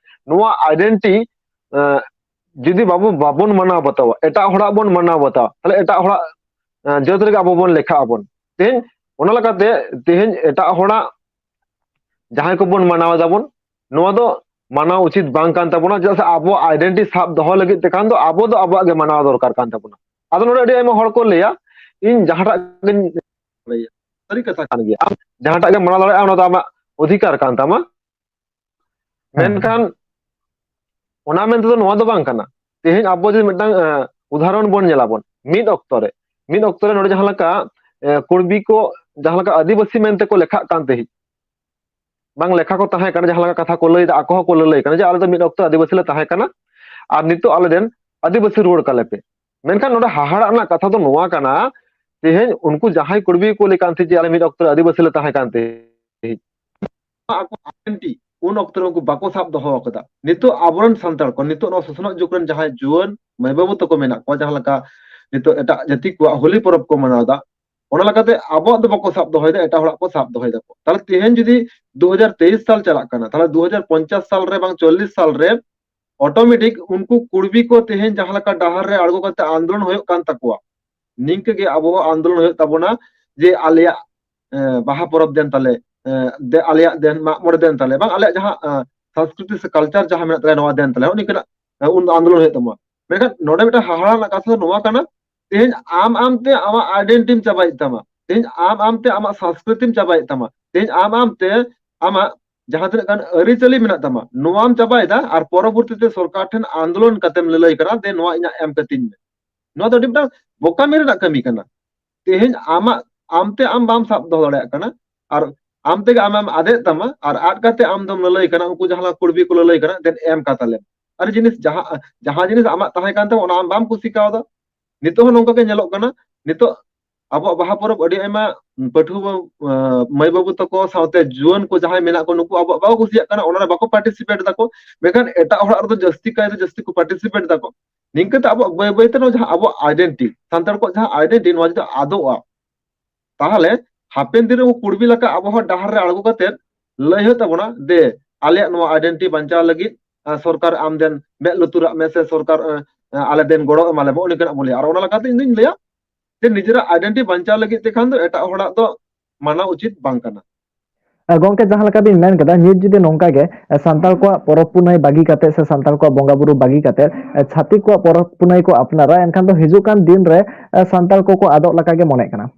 ᱱᱚᱣᱟ ᱟᱭᱰᱮᱱᱴᱤ, ᱟᱸ, ᱡᱩᱫᱤ ᱵᱟᱵᱚ, ᱵᱟᱵᱚᱱ ᱢᱟᱱᱟᱣ ᱵᱟᱛᱟᱣᱟ, ᱮᱴᱟᱜ ᱦᱚᱲᱟᱜ ᱵᱚᱱ ᱢᱟᱱᱟᱣ ᱵᱟᱛᱟᱣᱟ, ᱛᱟᱦᱞᱮ ᱮᱴᱟᱜ ᱦᱚᱲᱟᱜ, ᱟᱸ, ᱡᱟᱹᱛ ᱨᱮᱜᱮ ᱟᱵᱚ ᱵᱚᱱ ᱞᱮᱠᱷᱟᱜ ᱟᱵᱚᱱ᱾ ᱛᱮᱦᱮᱧ ᱚᱱᱟ ᱞᱮᱠᱟᱛᱮ ᱛᱮᱦᱮᱧ ᱮᱴᱟᱜ ᱦᱚᱲᱟᱜ ᱡᱟᱦᱟᱸᱭ ᱠᱚᱵᱚᱱ ᱢᱟᱱᱟᱣ ᱮᱫᱟᱵᱚᱱ, ᱱᱚᱣᱟ ᱫᱚ ᱢᱟᱱᱟᱣ ᱩᱪᱤᱛ ᱵᱟᱝ ᱠᱟᱱ ᱛᱟᱵᱚᱱᱟ, ᱪᱮᱫᱟᱜ ᱥᱮ ᱟᱵᱚᱣᱟᱜ ᱟᱭᱰᱮᱱᱴᱤ ᱥᱟᱵ ᱫᱚᱦᱚ ᱞᱟᱹᱜᱤᱫ ᱛᱮᱠᱷᱟᱱ ᱫᱚ ᱟᱵᱚ ᱫᱚ ᱟᱵᱚᱣᱟᱜ ᱜᱮ ᱢᱟᱱᱟᱣ ᱫᱚᱨᱠᱟᱨ ᱠᱟᱱ ᱛᱟᱵᱚᱱᱟ᱾ ᱟᱫᱚ ᱱᱚᱰᱮ ᱟᱹᱰᱤ ᱟᱭᱢᱟ ᱦᱚᱲ ᱠᱚ ᱞᱟᱹᱭᱟ, "ᱤᱧ ᱡᱟᱦᱟᱸᱴᱟᱜ ᱜᱤᱧ ᱞᱟᱹᱭᱟ, ᱥᱟᱹᱨᱤ ᱠᱟᱛᱷᱟ ᱠᱟᱱ ᱜᱮᱭᱟ, ᱟᱢ ᱡᱟᱦᱟᱸᱴᱟᱜ ᱜᱮᱢ ᱢᱟᱱᱟᱣ ᱫᱟᱲᱮᱭᱟᱜᱼᱟ, ᱚᱱᱟ ᱫᱚ ᱟᱢᱟᱜ ᱚᱫᱷᱤᱠᱟᱨ ᱠᱟᱱ ᱛᱟᱢᱟ᱾ ᱦᱮᱸ᱾ ᱢᱮᱱᱠᱷᱟᱱ ᱚᱱᱟ ᱢᱮᱱᱛᱮ ᱫᱚ ᱱᱚᱣᱟ ᱫᱚ ᱵᱟᱝ ᱠᱟᱱᱟ᱾" ᱛᱮᱦᱮᱧ ᱟᱵᱚ ᱡᱩᱫᱤ ᱢᱤᱫᱴᱟᱝ, ᱮ, ᱩᱫᱟᱦᱚᱨᱚᱱ ᱵᱚᱱ ᱧᱮᱞᱟᱵᱚᱱ, ᱢᱤᱫ ᱚᱠᱛᱚ ᱨᱮ, ᱢᱤᱫ ᱚᱠᱛᱚ ᱨᱮ ᱱᱚᱰᱮ ᱡᱟᱦᱟᱸ ᱞᱮᱠᱟ, ᱮ, ᱠᱩᱲᱵᱤ ᱠᱚ ᱡᱟᱦᱟᱸ ᱞᱮᱠᱟ ᱟᱹᱫᱤᱵᱟᱹᱥᱤ ᱢᱮᱱᱛᱮ ᱠᱚ ᱞᱮᱠᱷᱟᱜ ᱠᱟᱱ ᱛᱟᱦᱮᱸᱫ, ᱵᱟᱝ ᱞᱮᱠᱷᱟ ᱠᱚ ᱛᱟᱦᱮᱸ ᱠᱟᱱᱟ, ᱡᱟᱦᱟᱸ ᱞᱮᱠᱟ ᱠᱟᱛᱷᱟ ᱠᱚ ᱞᱟᱹᱭᱫᱟ, ᱟᱠᱚ ᱦᱚᱸᱠᱚ ᱞᱟᱹᱞᱟᱹᱭ ᱠᱟᱱᱟ ᱡᱮ ᱟᱞᱮ ᱫᱚ ᱢᱤᱫ ᱚᱠᱛᱚ ᱟᱹᱫᱤᱵᱟᱹᱥᱤ ᱞᱮ ᱛᱟᱦᱮᱸ ᱠᱟᱱᱟ ᱟᱨ ᱱᱤᱛᱚᱜ ᱟᱞᱮ ᱫᱮᱱ ᱟᱹᱫᱤᱵᱟᱹᱥᱤ ᱨᱩᱣᱟᱹᱲ ᱠᱟᱞᱮ ᱯᱮ᱾ ᱢᱮᱱᱠᱷᱟᱱ ᱱᱚᱰᱮ ᱦᱟᱦᱟᱲᱟᱜ ᱨᱮᱱᱟᱜ ᱠᱟᱛᱷᱟ ᱫᱚ ᱱᱚᱣᱟ ᱠᱟᱱᱟ, ᱛᱮᱦᱮᱧ ᱩᱱᱠᱩ ᱡᱟᱦᱟᱸᱭ ᱠᱩᱲᱵᱤ ᱠᱚ ᱞᱟᱹᱭ ᱠᱟᱱ ᱛᱟᱦᱮᱸᱫ ᱡᱮ ᱟᱞᱮ ᱢᱤᱫ ᱚᱠᱛᱚ ᱨᱮ ᱟᱹᱫᱤᱵᱟᱹᱥᱤ ᱞᱮ ᱛᱟᱦᱮᱸ ᱠᱟᱱ ᱛᱟᱦᱮᱸᱫ, ᱟᱠᱚ identity ᱩᱱ ᱚᱠᱛᱚ ᱨᱮ ᱩᱱᱠᱩ ᱵᱟᱠᱚ ᱥᱟᱵ ᱫᱚᱦᱚ ᱟᱠᱟᱫᱟ᱾ ᱱᱤᱛᱚᱜ ᱟᱵᱚᱨᱮᱱ ᱥᱟᱱᱛᱟᱲ ᱠᱚ, ᱱᱤᱛᱚᱜ ᱱᱚᱣᱟ ᱥᱚᱥᱱᱚᱜ ᱡᱩᱜᱽ ᱨᱮᱱ ᱡᱟᱦᱟᱸᱭ ᱡᱩᱣᱟᱹᱱ ᱢᱟᱹᱭ ᱵᱟᱹᱵᱩ ᱛᱟᱠᱚ ᱢᱮᱱᱟᱜ ᱠᱚᱣᱟ, ᱡᱟᱦᱟᱸ ᱞᱮᱠᱟ ᱱᱤᱛᱚᱜ ᱮᱴᱟᱜ ᱡᱟᱹᱛᱤ ᱠᱚᱣᱟᱜ ᱦᱳᱞᱤ ᱯᱚᱨᱚᱵᱽ ᱠᱚ ᱢᱟᱱᱟᱣ ᱮᱫᱟ, ᱚᱱᱟ ᱞᱮᱠᱟᱛᱮ ᱟᱵᱚᱣᱟᱜ ᱫᱚ ᱵᱟᱠᱚ ᱥᱟᱵ ᱫᱚᱦᱚᱭᱮᱫᱟ, ᱮᱴᱟᱜ ᱦᱚᱲᱟᱜ ᱠᱚ ᱥᱟᱵ ᱫᱚᱦᱚᱭ ᱫᱟᱠᱚ᱾ ᱛᱟᱦᱞᱮ ᱛᱮᱦᱮᱧ ᱡᱩᱫᱤ ᱫᱩ ᱦᱟᱡᱟᱨ ᱛᱮᱭᱤᱥ ᱥᱟᱞ ᱪᱟᱞᱟᱜ ᱠᱟᱱᱟ, ᱛᱟᱦᱞᱮ ᱫᱩ ᱦᱟᱡᱟᱨ ᱯᱚᱧᱪᱟᱥ ᱥᱟᱞ ᱨᱮ ᱵᱟᱝ ᱪᱚᱞᱞᱤᱥ ᱥᱟᱞ ᱨᱮ automatic ᱩᱱᱠᱩ ᱠᱩᱲᱵᱤ ᱠᱚ ᱛᱮᱦᱮᱧ ᱡᱟᱦᱟᱸ ᱞᱮᱠᱟ ᱰᱟᱦᱟᱨ ᱨᱮ ᱟᱬᱜᱚ ᱠᱟᱛᱮ ᱟᱱᱫᱳᱞᱚᱱ ᱦᱩᱭᱩᱜ ᱠᱟᱱ ᱛᱟᱠᱚᱣᱟ, ᱱᱤᱝᱠᱟᱹ ᱜᱮ ᱟᱵᱚ ᱦᱚᱸ ᱟᱱᱫᱳᱞᱚᱱ ᱦᱩᱭᱩᱜ ᱛᱟᱵᱚᱱᱟ ᱡᱮ ᱟᱞᱮᱭᱟᱜ, ᱮ, ᱵᱟᱦᱟ ᱯᱚᱨᱚᱵᱽ ᱫᱮᱱ ᱛᱟᱞᱮ, ᱮ, ᱫᱮ-, ᱟᱞᱮᱭᱟᱜ ᱫᱮᱱ, ᱢᱟᱜ ᱢᱚᱬᱮ ᱫᱮᱱ ᱛᱟᱞᱮ, ᱵᱟᱝ ᱟᱞᱮᱭᱟᱜ ᱡᱟᱦᱟᱸ, ᱮ, ᱥᱚᱝᱥᱠᱨᱤᱛᱤ ᱥᱮ ᱠᱟᱞᱪᱟᱨ ᱡᱟᱦᱟᱸ ᱢᱮᱱᱟᱜ ᱛᱟᱞᱮᱭᱟ, ᱱᱚᱣᱟ ᱫᱮᱱ ᱛᱟᱞᱮᱭᱟ, ᱩᱱᱤ ᱠᱟᱱᱟ, ᱩᱱ ᱫᱚ ᱟᱱᱫᱳᱞᱚᱱ ᱦᱩᱭᱩᱜ ᱛᱟᱢᱟ᱾ ᱢᱮᱱᱠᱷᱟᱱ ᱱᱚᱰᱮ ᱢᱤᱫᱴᱟᱝ ᱦᱟᱦᱟᱲᱟ ᱨᱮᱱᱟᱜ ᱠᱟᱛᱷᱟ ᱫᱚ ᱱᱚᱣᱟ ᱠᱟᱱᱟ, ᱛᱮᱦᱮᱧ ᱟᱢ ᱟᱢᱛᱮ ᱟᱢᱟᱜ ᱟᱭᱰᱮᱱᱴᱤᱴᱤᱢ ᱪᱟᱵᱟᱭᱮᱫ ᱛᱟᱢᱟ, ᱛᱮᱦᱮᱧ ᱟᱢ ᱟᱢᱛᱮ ᱟᱢᱟᱜ ᱥᱚᱝᱥᱠᱨᱤᱛᱤᱢ ᱪᱟᱵᱟᱭᱮᱫ ᱛᱟᱢᱟ, ᱛᱮᱦᱮᱧ ᱟᱢ ᱟᱢᱛᱮ ᱟᱢᱟᱜ ᱡᱟᱦᱟᱸ ᱛᱤᱱᱟᱹᱜ ᱜᱟᱱ ᱟᱹᱨᱤᱪᱟᱹᱞᱤ ᱢᱮᱱᱟᱜ ᱛᱟᱢᱟ, ᱱᱚᱣᱟᱢ ᱪᱟᱵᱟᱭᱮᱫᱟ ᱟᱨ ᱯᱚᱨᱚᱵᱚᱨᱛᱤ ᱛᱮ ᱥᱚᱨᱠᱟᱨ ᱴᱷᱮᱱ ᱟᱱᱫᱳᱞᱚᱱ ᱠᱟᱛᱮᱢ ᱞᱟᱹᱞᱟᱹᱭ ᱠᱟᱱᱟ, ᱫᱮ ᱱᱚᱣᱟ ᱤᱧᱟᱹᱜ ᱮᱢ ᱠᱟᱹᱛᱤᱧ ᱢᱮ᱾ ᱱᱚᱣᱟ ᱫᱚ ᱟᱹᱰᱤ ᱢᱤᱫᱴᱟᱝ ᱵᱚᱠᱟᱢᱤ ᱨᱮᱱᱟᱜ ᱠᱟᱹᱢᱤ ᱠᱟᱱᱟ᱾ ᱛᱮᱦᱮᱧ ᱟᱢᱟᱜ, ᱟᱢᱛᱮ ᱟᱢ ᱵᱟᱢ ᱥᱟᱵ ᱫᱚᱦᱚ ᱫᱟᱲᱮᱭᱟᱜ ᱠᱟᱱᱟ, ᱟᱨ ᱟᱢ ᱛᱮᱜᱮ ᱟᱢᱮᱢ ᱟᱫᱮᱜ ᱛᱟᱢᱟ, ᱟᱨ ᱟᱫ ᱠᱟᱛᱮ ᱟᱢ ᱫᱚᱢ ᱞᱟᱹᱞᱟᱹᱭ ᱠᱟᱱᱟ, ᱩᱱᱠᱩ ᱡᱟᱦᱟᱸ ᱞᱮᱠᱟ ᱠᱩᱲᱵᱤ ᱠᱚ ᱞᱟᱹᱞᱟᱹᱭ ᱠᱟᱱᱟ, ᱫᱮᱱ ᱮᱢ ᱠᱟᱛᱟᱞᱮᱢ᱾ ᱟᱨ ᱡᱤᱱᱤᱥ ᱡᱟᱦᱟᱸ, ᱡᱟᱦᱟᱸ ᱡᱤᱱᱤᱥ ᱟᱢᱟᱜ ᱛᱟᱦᱮᱸ ᱠᱟᱱ ᱛᱟᱢᱟ, ᱚᱱᱟ ᱟᱢ ᱵᱟᱢ ᱠᱩᱥᱤ ᱠᱟᱣᱫᱟ᱾ ᱱᱤᱛᱚᱜ ᱦᱚᱸ ᱱᱚᱝᱠᱟ ᱜᱮ ᱧᱮᱞᱚᱜ ᱠᱟᱱᱟ᱾ ᱱᱤᱛᱚᱜ ᱟᱵᱚᱣᱟᱜ ᱵᱟᱦᱟ ᱯᱚᱨᱚᱵᱽ ᱟᱹᱰᱤ ᱟᱭᱢᱟ ᱯᱟᱹᱴᱷᱩᱣᱟᱹ, ᱟᱸ, ᱢᱟᱹᱭ ᱵᱟᱹᱵᱩ ᱛᱟᱠᱚ ᱥᱟᱶᱛᱮ ᱡᱩᱣᱟᱹᱱ ᱠᱚ ᱡᱟᱦᱟᱸᱭ ᱢᱮᱱᱟᱜ ᱠᱚ, ᱱᱩᱠᱩ ᱟᱵᱚᱣᱟᱜ ᱵᱟᱠᱚ ᱠᱩᱥᱤᱭᱟᱜ ᱠᱟᱱᱟ, ᱚᱱᱟ ᱨᱮ ᱵᱟᱠᱚ ᱯᱟᱨᱴᱤᱥᱤᱯᱮᱴ ᱫᱟᱠᱚ᱾ ᱢᱮᱱᱠᱷᱟᱱ ᱮᱴᱟᱜ ᱦᱚᱲᱟᱜ ᱨᱮᱫᱚ ᱡᱟᱹᱥᱛᱤ ᱠᱟᱭᱛᱮ ᱡᱟᱹᱥᱛᱤ ᱠᱚ ᱯᱟᱨᱴᱤᱥᱤᱯᱮᱴ ᱫᱟᱠᱚ᱾ ᱱᱤᱝᱠᱟᱹᱛᱮ ᱟᱵᱚᱣᱟᱜ ᱵᱟᱹᱭ ᱵᱟᱹᱭᱛᱮ ᱱᱚᱣᱟ ᱡᱟᱦᱟᱸ ᱟᱵᱚᱣᱟᱜ ᱟᱭᱰᱮᱱᱴᱤᱴᱤ, ᱥᱟᱱᱛᱟᱲ ᱠᱚᱣᱟᱜ ᱡᱟᱦᱟᱸ ᱟᱭᱰᱮᱱᱴᱤᱴᱤ, ᱱᱚᱣᱟ ᱡᱩᱫᱤ ᱟᱫᱚᱜᱼᱟ, ᱛᱟᱦᱚᱞᱮ ᱦᱟᱯᱮᱱ ᱫᱤᱱ ᱨᱮ ᱩᱱᱠᱩ ᱠᱩᱲᱵᱤ ᱞᱮᱠᱟ ᱟᱵᱚ ᱦᱚᱸ ᱰᱟᱦᱟᱨ ᱨᱮ ᱟᱬᱜᱚ ᱠᱟᱛᱮ ᱞᱟᱹᱭ ᱦᱩᱭᱩᱜ ᱛᱟᱵᱚᱱᱟ, ᱫᱮ, ᱟᱞᱮᱭᱟᱜ ᱱᱚᱣᱟ ᱟᱭᱰᱮᱱᱴᱤᱴᱤ ᱵᱟᱧᱪᱟᱣ ᱞᱟᱹᱜᱤᱫ, ᱟᱸ, ᱥᱚᱨᱠᱟᱨ ᱟᱢ ᱫᱮᱱ ᱢᱮᱫ ᱞᱩᱛᱩᱨᱟᱜ ᱢᱮ ᱥᱮ ᱥᱚᱨᱠᱟᱨ, ᱟᱸ, ᱟᱞᱮ ᱫᱮᱱ ᱜᱚᱲᱚ ᱮᱢᱟᱞᱮ ᱢᱮ, ᱱᱚᱜᱼᱚ ᱱᱤᱝᱠᱟᱱᱟᱜ ᱵᱚᱱ ᱞᱟᱹᱭᱟ᱾ ᱟᱨ ᱚᱱᱟ ᱞᱮᱠᱟᱛᱮ ᱤᱧ ᱫᱩᱧ ᱞᱟᱹᱭᱟ ᱡᱮ ᱱᱤᱡᱮᱨᱟᱜ ᱟᱭᱰᱮᱱᱴᱤᱴᱤ ᱵᱟᱧᱪᱟᱣ ᱞᱟᱹᱜᱤᱫ ᱛᱮᱠᱷᱟᱱ ᱫᱚ ᱮᱴᱟᱜ ᱦᱚᱲᱟᱜ ᱫᱚ ᱢᱟᱱᱟᱣ ᱩᱪᱤᱛ ᱵᱟᱝ ᱠᱟᱱᱟ᱾ ᱟᱨ ᱜᱚᱝᱠᱮ, ᱡᱟᱦᱟᱸ ᱞᱮᱠᱟ ᱵᱤᱱ ᱢᱮᱱ ᱠᱮᱫᱟ, ᱱᱤᱛ ᱡᱩᱫᱤ ᱱᱚᱝᱠᱟ ᱜᱮ, ᱮ, ᱥᱟᱱᱛᱟᱲ ᱠᱚᱣᱟᱜ ᱯᱚᱨᱚᱵᱽ ᱯᱩᱱᱟᱹᱭ ᱵᱟᱹᱜᱤ ᱠᱟᱛᱮ ᱥᱮ ᱥᱟᱱᱛᱟᱲ ᱠᱚᱣᱟᱜ ᱵᱚᱸᱜᱟ ᱵᱩᱨᱩ ᱵᱟᱹᱜᱤ ᱠᱟᱛᱮ, ᱮ, ᱪᱷᱟᱹᱛᱤᱠ ᱠᱚᱣᱟᱜ ᱯᱚᱨᱚᱵᱽ ᱯᱩᱱᱟᱹᱭ ᱠᱚ ᱟᱯᱱᱟᱨᱟ, ᱮᱱᱠᱷᱟᱱ ᱫᱚ ᱦᱤᱡᱩᱜ ᱠᱟᱱ ᱫᱤᱱ ᱨᱮ, ᱮ, ᱥᱟᱱᱛᱟᱲ ᱠᱚᱠᱚ ᱟᱫᱚᱜ ᱞᱮᱠᱟ ᱜᱮ ᱢᱚᱱᱮᱜ ᱠᱟᱱᱟ᱾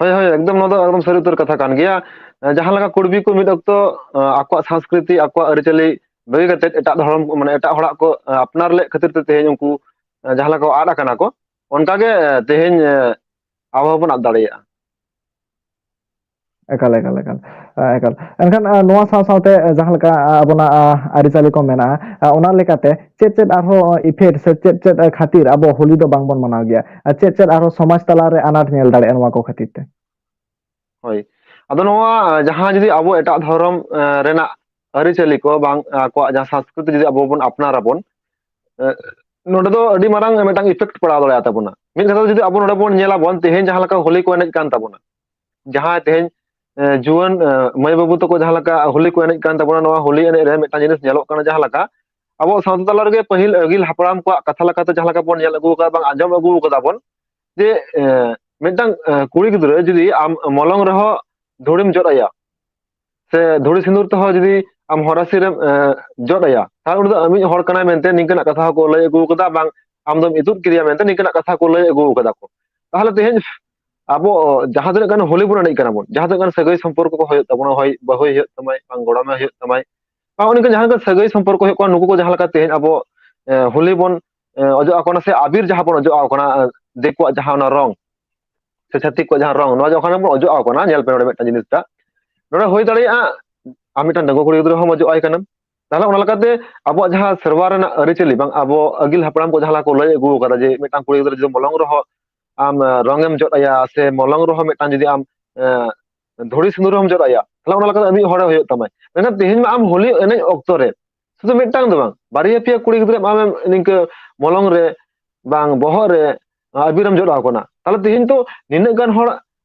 ᱦᱳᱭ, ᱦᱳᱭ, ᱮᱠᱫᱚᱢ ᱱᱚᱣᱟ ᱫᱚ ᱮᱠᱫᱚᱢ ᱥᱟᱹᱨᱤ ᱩᱛᱟᱹᱨ ᱠᱟᱛᱷᱟ ᱠᱟᱱ ᱜᱮᱭᱟ᱾ ᱮ, ᱡᱟᱦᱟᱸ ᱞᱮᱠᱟ ᱠᱩᱲᱵᱤ ᱠᱚ ᱢᱤᱫ ᱚᱠᱛᱚ, ᱮ, ᱟᱠᱚᱣᱟᱜ ᱥᱚᱝᱥᱠᱨᱤᱛᱤ, ᱟᱠᱚᱣᱟᱜ ᱟᱹᱨᱤᱪᱟᱹᱞᱤ ᱵᱟᱹᱜᱤ ᱠᱟᱛᱮ ᱮᱴᱟᱜ ᱫᱷᱚᱨᱚᱢ, ᱢᱟᱱᱮ ᱮᱴᱟᱜ ᱦᱚᱲᱟᱜ ᱠᱚ, ᱮ, ᱟᱯᱱᱟᱨ ᱞᱮᱫ ᱠᱷᱟᱹᱛᱤᱨ ᱛᱮ ᱛᱮᱦᱮᱧ ᱩᱱᱠᱩ, ᱮ, ᱡᱟᱦᱟᱸ ᱞᱮᱠᱟ ᱠᱚ ᱟᱫ ᱟᱠᱟᱱᱟ ᱠᱚ, ᱚᱱᱠᱟ ᱜᱮ, ᱮ, ᱛᱮᱦᱮᱧ, ᱮ, ᱟᱵᱚ ᱦᱚᱸᱵᱚᱱ ᱟᱫ ᱫᱟᱲᱮᱭᱟᱜᱼᱟ᱾ ᱮᱠᱟᱞ, ᱮᱠᱟᱞ, ᱮᱠᱟᱞ᱾ ᱟ, ᱮᱠᱟᱞ᱾ ᱮᱱᱠᱷᱟᱱ, ᱟ, ᱱᱚᱣᱟ ᱥᱟᱶ ᱥᱟᱶᱛᱮ, ᱟ, ᱡᱟᱦᱟᱸ ᱞᱮᱠᱟ, ᱟ, ᱟᱵᱚᱱᱟᱜ, ᱟ, ᱟᱹᱨᱤᱪᱟᱹᱞᱤ ᱠᱚ ᱢᱮᱱᱟᱜᱼᱟ, ᱟ, ᱚᱱᱟ ᱞᱮᱠᱟᱛᱮ ᱪᱮᱫ ᱪᱮᱫ ᱟᱨᱦᱚᱸ effect ᱥᱮ ᱪᱮᱫ ᱪᱮᱫ, ᱟ, ᱠᱷᱟᱹᱛᱤᱨ ᱟᱵᱚ ᱦᱳᱞᱤ ᱫᱚ ᱵᱟᱝᱵᱚᱱ ᱢᱟᱱᱟᱣ ᱜᱮᱭᱟ? ᱟᱨ ᱪᱮᱫ ᱪᱮᱫ ᱟᱨᱦᱚᱸ ᱥᱚᱢᱟᱡᱽ ᱛᱟᱞᱟᱨᱮ ᱟᱱᱟᱴ ᱧᱮᱞ ᱫᱟᱲᱮᱭᱟᱜᱼᱟ ᱱᱚᱣᱟ ᱠᱚ ᱠᱷᱟᱹᱛᱤᱨ ᱛᱮ? ᱦᱳᱭ᱾ ᱟᱫᱚ ᱱᱚᱣᱟ, ᱟ, ᱡᱟᱦᱟᱸ ᱡᱩᱫᱤ ᱟᱵᱚ ᱮᱴᱟᱜ ᱫᱷᱚᱨᱚᱢ, ᱟ, ᱨᱮᱱᱟᱜ ᱟᱹᱨᱤᱪᱟᱹᱞᱤ ᱠᱚ ᱵᱟᱝ, ᱟᱠᱚᱣᱟᱜ ᱡᱟᱦᱟᱸ ᱥᱚᱝᱥᱠᱨᱤᱛᱤ ᱡᱩᱫᱤ ᱟᱵᱚ ᱵᱚᱱ ᱟᱯᱱᱟᱨᱟᱵᱚᱱ, ᱮ, ᱱᱚᱰᱮ ᱫᱚ ᱟᱹᱰᱤ ᱢᱟᱨᱟᱝ ᱢᱤᱫᱴᱟᱝ effect ᱯᱟᱲᱟᱣ ᱫᱟᱲᱮᱭᱟᱜ ᱛᱟᱵᱚᱱᱟ᱾ ᱢᱤᱫ ᱠᱟᱛᱷᱟ ᱛᱮ ᱡᱩᱫᱤ ᱟᱵᱚ ᱱᱚᱰᱮ ᱵᱚᱱ ᱧᱮᱞᱟᱵᱚᱱ, ᱛᱮᱦᱮᱧ ᱡᱟᱦᱟᱸ ᱞᱮᱠᱟ ᱦᱳᱞᱤ ᱠᱚ ᱮᱱᱮᱡ ᱠᱟᱱ ᱛᱟᱵᱚᱱᱟ, ᱡᱟᱦᱟᱸᱭ ᱛᱮᱦᱮᱧ, ᱮ, ᱡᱩᱣᱟᱹᱱ, ᱮ, ᱢᱟᱹᱭ ᱵᱟᱹᱵᱩ ᱛᱟᱠᱚ ᱡᱟᱦᱟᱸ ᱞᱮᱠᱟ ᱦᱳᱞᱤ ᱠᱚ ᱮᱱᱮᱡ ᱠᱟᱱ ᱛᱟᱵᱚᱱᱟ, ᱱᱚᱣᱟ ᱦᱳᱞᱤ ᱮᱱᱮᱡ ᱨᱮ ᱢᱤᱫᱴᱟᱝ ᱡᱤᱱᱤᱥ ᱧᱮᱞᱚᱜ ᱠᱟᱱᱟ, ᱡᱟᱦᱟᱸ ᱞᱮᱠᱟ ᱟᱵᱚ ᱥᱟᱶᱛᱟ ᱛᱟᱞᱟ ᱨᱮᱜᱮ ᱯᱟᱹᱦᱤᱞ ᱟᱹᱜᱤᱞ ᱦᱟᱯᱲᱟᱢ ᱠᱚᱣᱟᱜ ᱠᱟᱛᱷᱟ ᱞᱮᱠᱟᱛᱮ ᱡᱟᱦᱟᱸ ᱞᱮᱠᱟ ᱵᱚᱱ ᱧᱮᱞ ᱟᱹᱜᱩ ᱟᱠᱟᱫᱟ, ᱵᱟᱝ ᱟᱸᱡᱚᱢ ᱟᱹᱜᱩ ᱟᱠᱟᱫᱟ ᱵᱚᱱ, ᱡᱮ, ᱮ, ᱢᱤᱫᱴᱟᱝ, ᱮ, ᱠᱩᱲᱤ ᱜᱤᱫᱽᱨᱟᱹ ᱡᱩᱫᱤ ᱟᱢ ᱢᱚᱞᱚᱝ ᱨᱮᱦᱚᱸ ᱫᱷᱩᱲᱤᱢ ᱡᱚᱫ ᱟᱭᱟ, ᱥᱮ ᱫᱷᱩᱲᱤ ᱥᱤᱸᱫᱩᱨ ᱛᱮᱦᱚᱸ ᱡᱩᱫᱤ ᱟᱢ ᱦᱚᱨᱟᱥᱤ ᱨᱮᱢ ᱡᱚᱫ ᱟᱭᱟ, ᱛᱟᱦᱚᱞᱮ ᱩᱱᱤ ᱫᱚ ᱟᱢᱤᱡ ᱦᱚᱲ ᱠᱟᱱᱟᱭ ᱢᱮᱱᱛᱮ ᱱᱤᱝᱠᱟᱹᱱᱟᱜ ᱠᱟᱛᱷᱟ ᱦᱚᱸᱠᱚ ᱞᱟᱹᱭ ᱟᱹᱜᱩ ᱟᱠᱟᱫᱟ, ᱵᱟᱝ ᱟᱢ ᱫᱚᱢ ᱤᱛᱩᱫ ᱠᱮᱫᱮᱭᱟ ᱢᱮᱱᱛᱮ ᱱᱤᱝᱠᱟᱹᱱᱟᱜ ᱠᱟᱛᱷᱟ ᱠᱚ ᱞᱟᱹᱭ ᱟᱹᱜᱩ ᱟᱠᱟᱫᱟ ᱠᱚ᱾ ᱛᱟᱦᱚᱞᱮ ᱛᱮᱦᱮᱧ ᱟᱵᱚ ᱡᱟᱦᱟᱸ ᱛᱤᱱᱟᱹᱜ ᱜᱟᱱ ᱦᱳᱞᱤ ᱵᱚᱱ ᱮᱱᱮᱡ ᱠᱟᱱᱟ ᱵᱚᱱ, ᱡᱟᱦᱟᱸ ᱛᱤᱱᱟᱹᱜ ᱜᱟᱱ ᱥᱟᱹᱜᱟᱹᱭ ᱥᱚᱢᱯᱚᱨᱠᱚ ᱠᱚ ᱦᱩᱭᱩᱜ ᱛᱟᱵᱚᱱᱟ, ᱦᱳᱭ ᱵᱟᱹᱦᱩᱭ ᱦᱩᱭᱩᱜ ᱛᱟᱢᱟᱭ, ᱵᱟᱝ ᱜᱚᱲᱚᱢᱮ ᱦᱩᱭᱩᱜ ᱛᱟᱢᱟᱭ, ᱵᱟᱝ ᱩᱱᱤ ᱡᱟᱦᱟᱸ ᱞᱮᱠᱟ ᱥᱟᱹᱜᱟᱹᱭ ᱥᱚᱢᱯᱚᱨᱠᱚ ᱦᱩᱭᱩᱜ ᱠᱟᱱᱟ, ᱱᱩᱠᱩ ᱠᱚ ᱡᱟᱦᱟᱸ ᱞᱮᱠᱟ ᱛᱮᱦᱮᱧ ᱟᱵᱚ ᱦᱳᱞᱤ ᱵᱚᱱ ᱚᱡᱚᱜ ᱟᱠᱚ ᱠᱟᱱᱟ, ᱥᱮ ᱟᱵᱤᱨ ᱡᱟᱦᱟᱸ ᱵᱚᱱ ᱚᱡᱚᱜ ᱟᱠᱚ ᱠᱟᱱᱟ, ᱫᱤᱠᱩᱣᱟᱜ ᱡᱟᱦᱟᱸ ᱚᱱᱟ ᱨᱚᱝ ᱥᱮ ᱪᱷᱟᱹᱛᱤᱠ ᱠᱚᱣᱟᱜ ᱡᱟᱦᱟᱸ ᱨᱚᱝ, ᱱᱚᱣᱟ ᱡᱚᱠᱷᱚᱱ ᱵᱚᱱ ᱚᱡᱚᱜ ᱟᱠᱚ ᱠᱟᱱᱟ, ᱧᱮᱞ ᱯᱮ ᱱᱚᱰᱮ ᱢᱤᱫᱴᱟᱝ ᱡᱤᱱᱤᱥᱴᱟ, ᱱᱚᱰᱮ ᱦᱩᱭ ᱫᱟᱲᱮᱭᱟᱜᱼᱟ ᱟᱢ ᱢᱤᱫᱴᱟᱝ ᱰᱟᱺᱜᱩᱣᱟᱹ ᱠᱩᱲᱤ ᱜᱤᱫᱽᱨᱟᱹ ᱦᱚᱸᱢ ᱚᱡᱚᱜ ᱟᱭ ᱠᱟᱱᱟ᱾ ᱛᱟᱦᱚᱞᱮ ᱚᱱᱟ ᱞᱮᱠᱟᱛᱮ ᱟᱵᱚᱣᱟᱜ ᱡᱟᱦᱟᱸ ᱥᱮᱨᱣᱟ ᱨᱮᱱᱟᱜ ᱟᱹᱨᱤᱪᱟᱹᱞᱤ, ᱵᱟᱝ ᱟᱵᱚ ᱟᱹᱜᱤᱞ ᱦᱟᱯᱲᱟᱢ ᱠᱚ ᱡᱟᱦᱟᱸ ᱞᱮᱠᱟ ᱠᱚ ᱞᱟᱹᱭ ᱟᱹᱜᱩ ᱟᱠᱟᱫᱟ ᱡᱮ ᱢᱤᱫᱴᱟᱝ ᱠᱩᱲᱤ ᱜᱤᱫᱽᱨᱟᱹ ᱡᱩᱫᱤ ᱢᱚᱞᱚᱝ ᱨᱚᱦᱚ ᱟᱢ ᱨᱚᱝ ᱮᱢ ᱡᱚᱫ ᱟᱭᱟ, ᱥᱮ ᱢᱚᱞᱚᱝ ᱨᱚᱦᱚ ᱢᱤᱫᱴᱟᱝ ᱡᱩᱫᱤ ᱟᱢ ᱫᱷᱩᱲᱤ ᱥᱤᱸᱫᱩᱨ ᱦᱚᱸᱢ ᱡᱚᱫ ᱟᱭᱟ, ᱛᱟᱦᱚᱞᱮ ᱚᱱᱟ ᱞᱮᱠᱟᱛᱮ ᱟᱢᱤᱡ ᱦᱚᱲᱮ ᱦᱩᱭᱩᱜ ᱛᱟᱢᱟᱭ᱾ ᱢᱮᱱᱠᱷᱟᱱ ᱛᱮᱦᱮᱧ ᱢᱟ ᱟᱢ ᱦᱳᱞᱤ ᱮᱱᱮᱡ ᱚᱠᱛᱚ ᱨᱮ ᱥᱩᱫᱷᱩ ᱢᱤᱫᱴᱟᱝ ᱫᱚ ᱵᱟᱝ, ᱵᱟᱨᱭᱟ ᱯᱮᱭᱟ ᱠᱩᱲᱤ ᱜᱤᱫᱽᱨᱟᱹ ᱟᱢᱮᱢ ᱱᱤᱝᱠᱟᱹ ᱢᱚᱞᱚᱝ ᱨᱮ ᱵᱟᱝ ᱵᱚᱦᱚᱜ ᱨᱮ ᱟᱵᱤᱨᱮᱢ ᱡᱚᱫ ᱟᱠᱚ ᱠᱟᱱᱟ᱾ ᱛᱟᱦᱚᱞᱮ ᱛᱮᱦᱮᱧ ᱛᱚ ᱱᱤᱱᱟᱹᱜ ᱜᱟᱱ ᱦᱚᱲ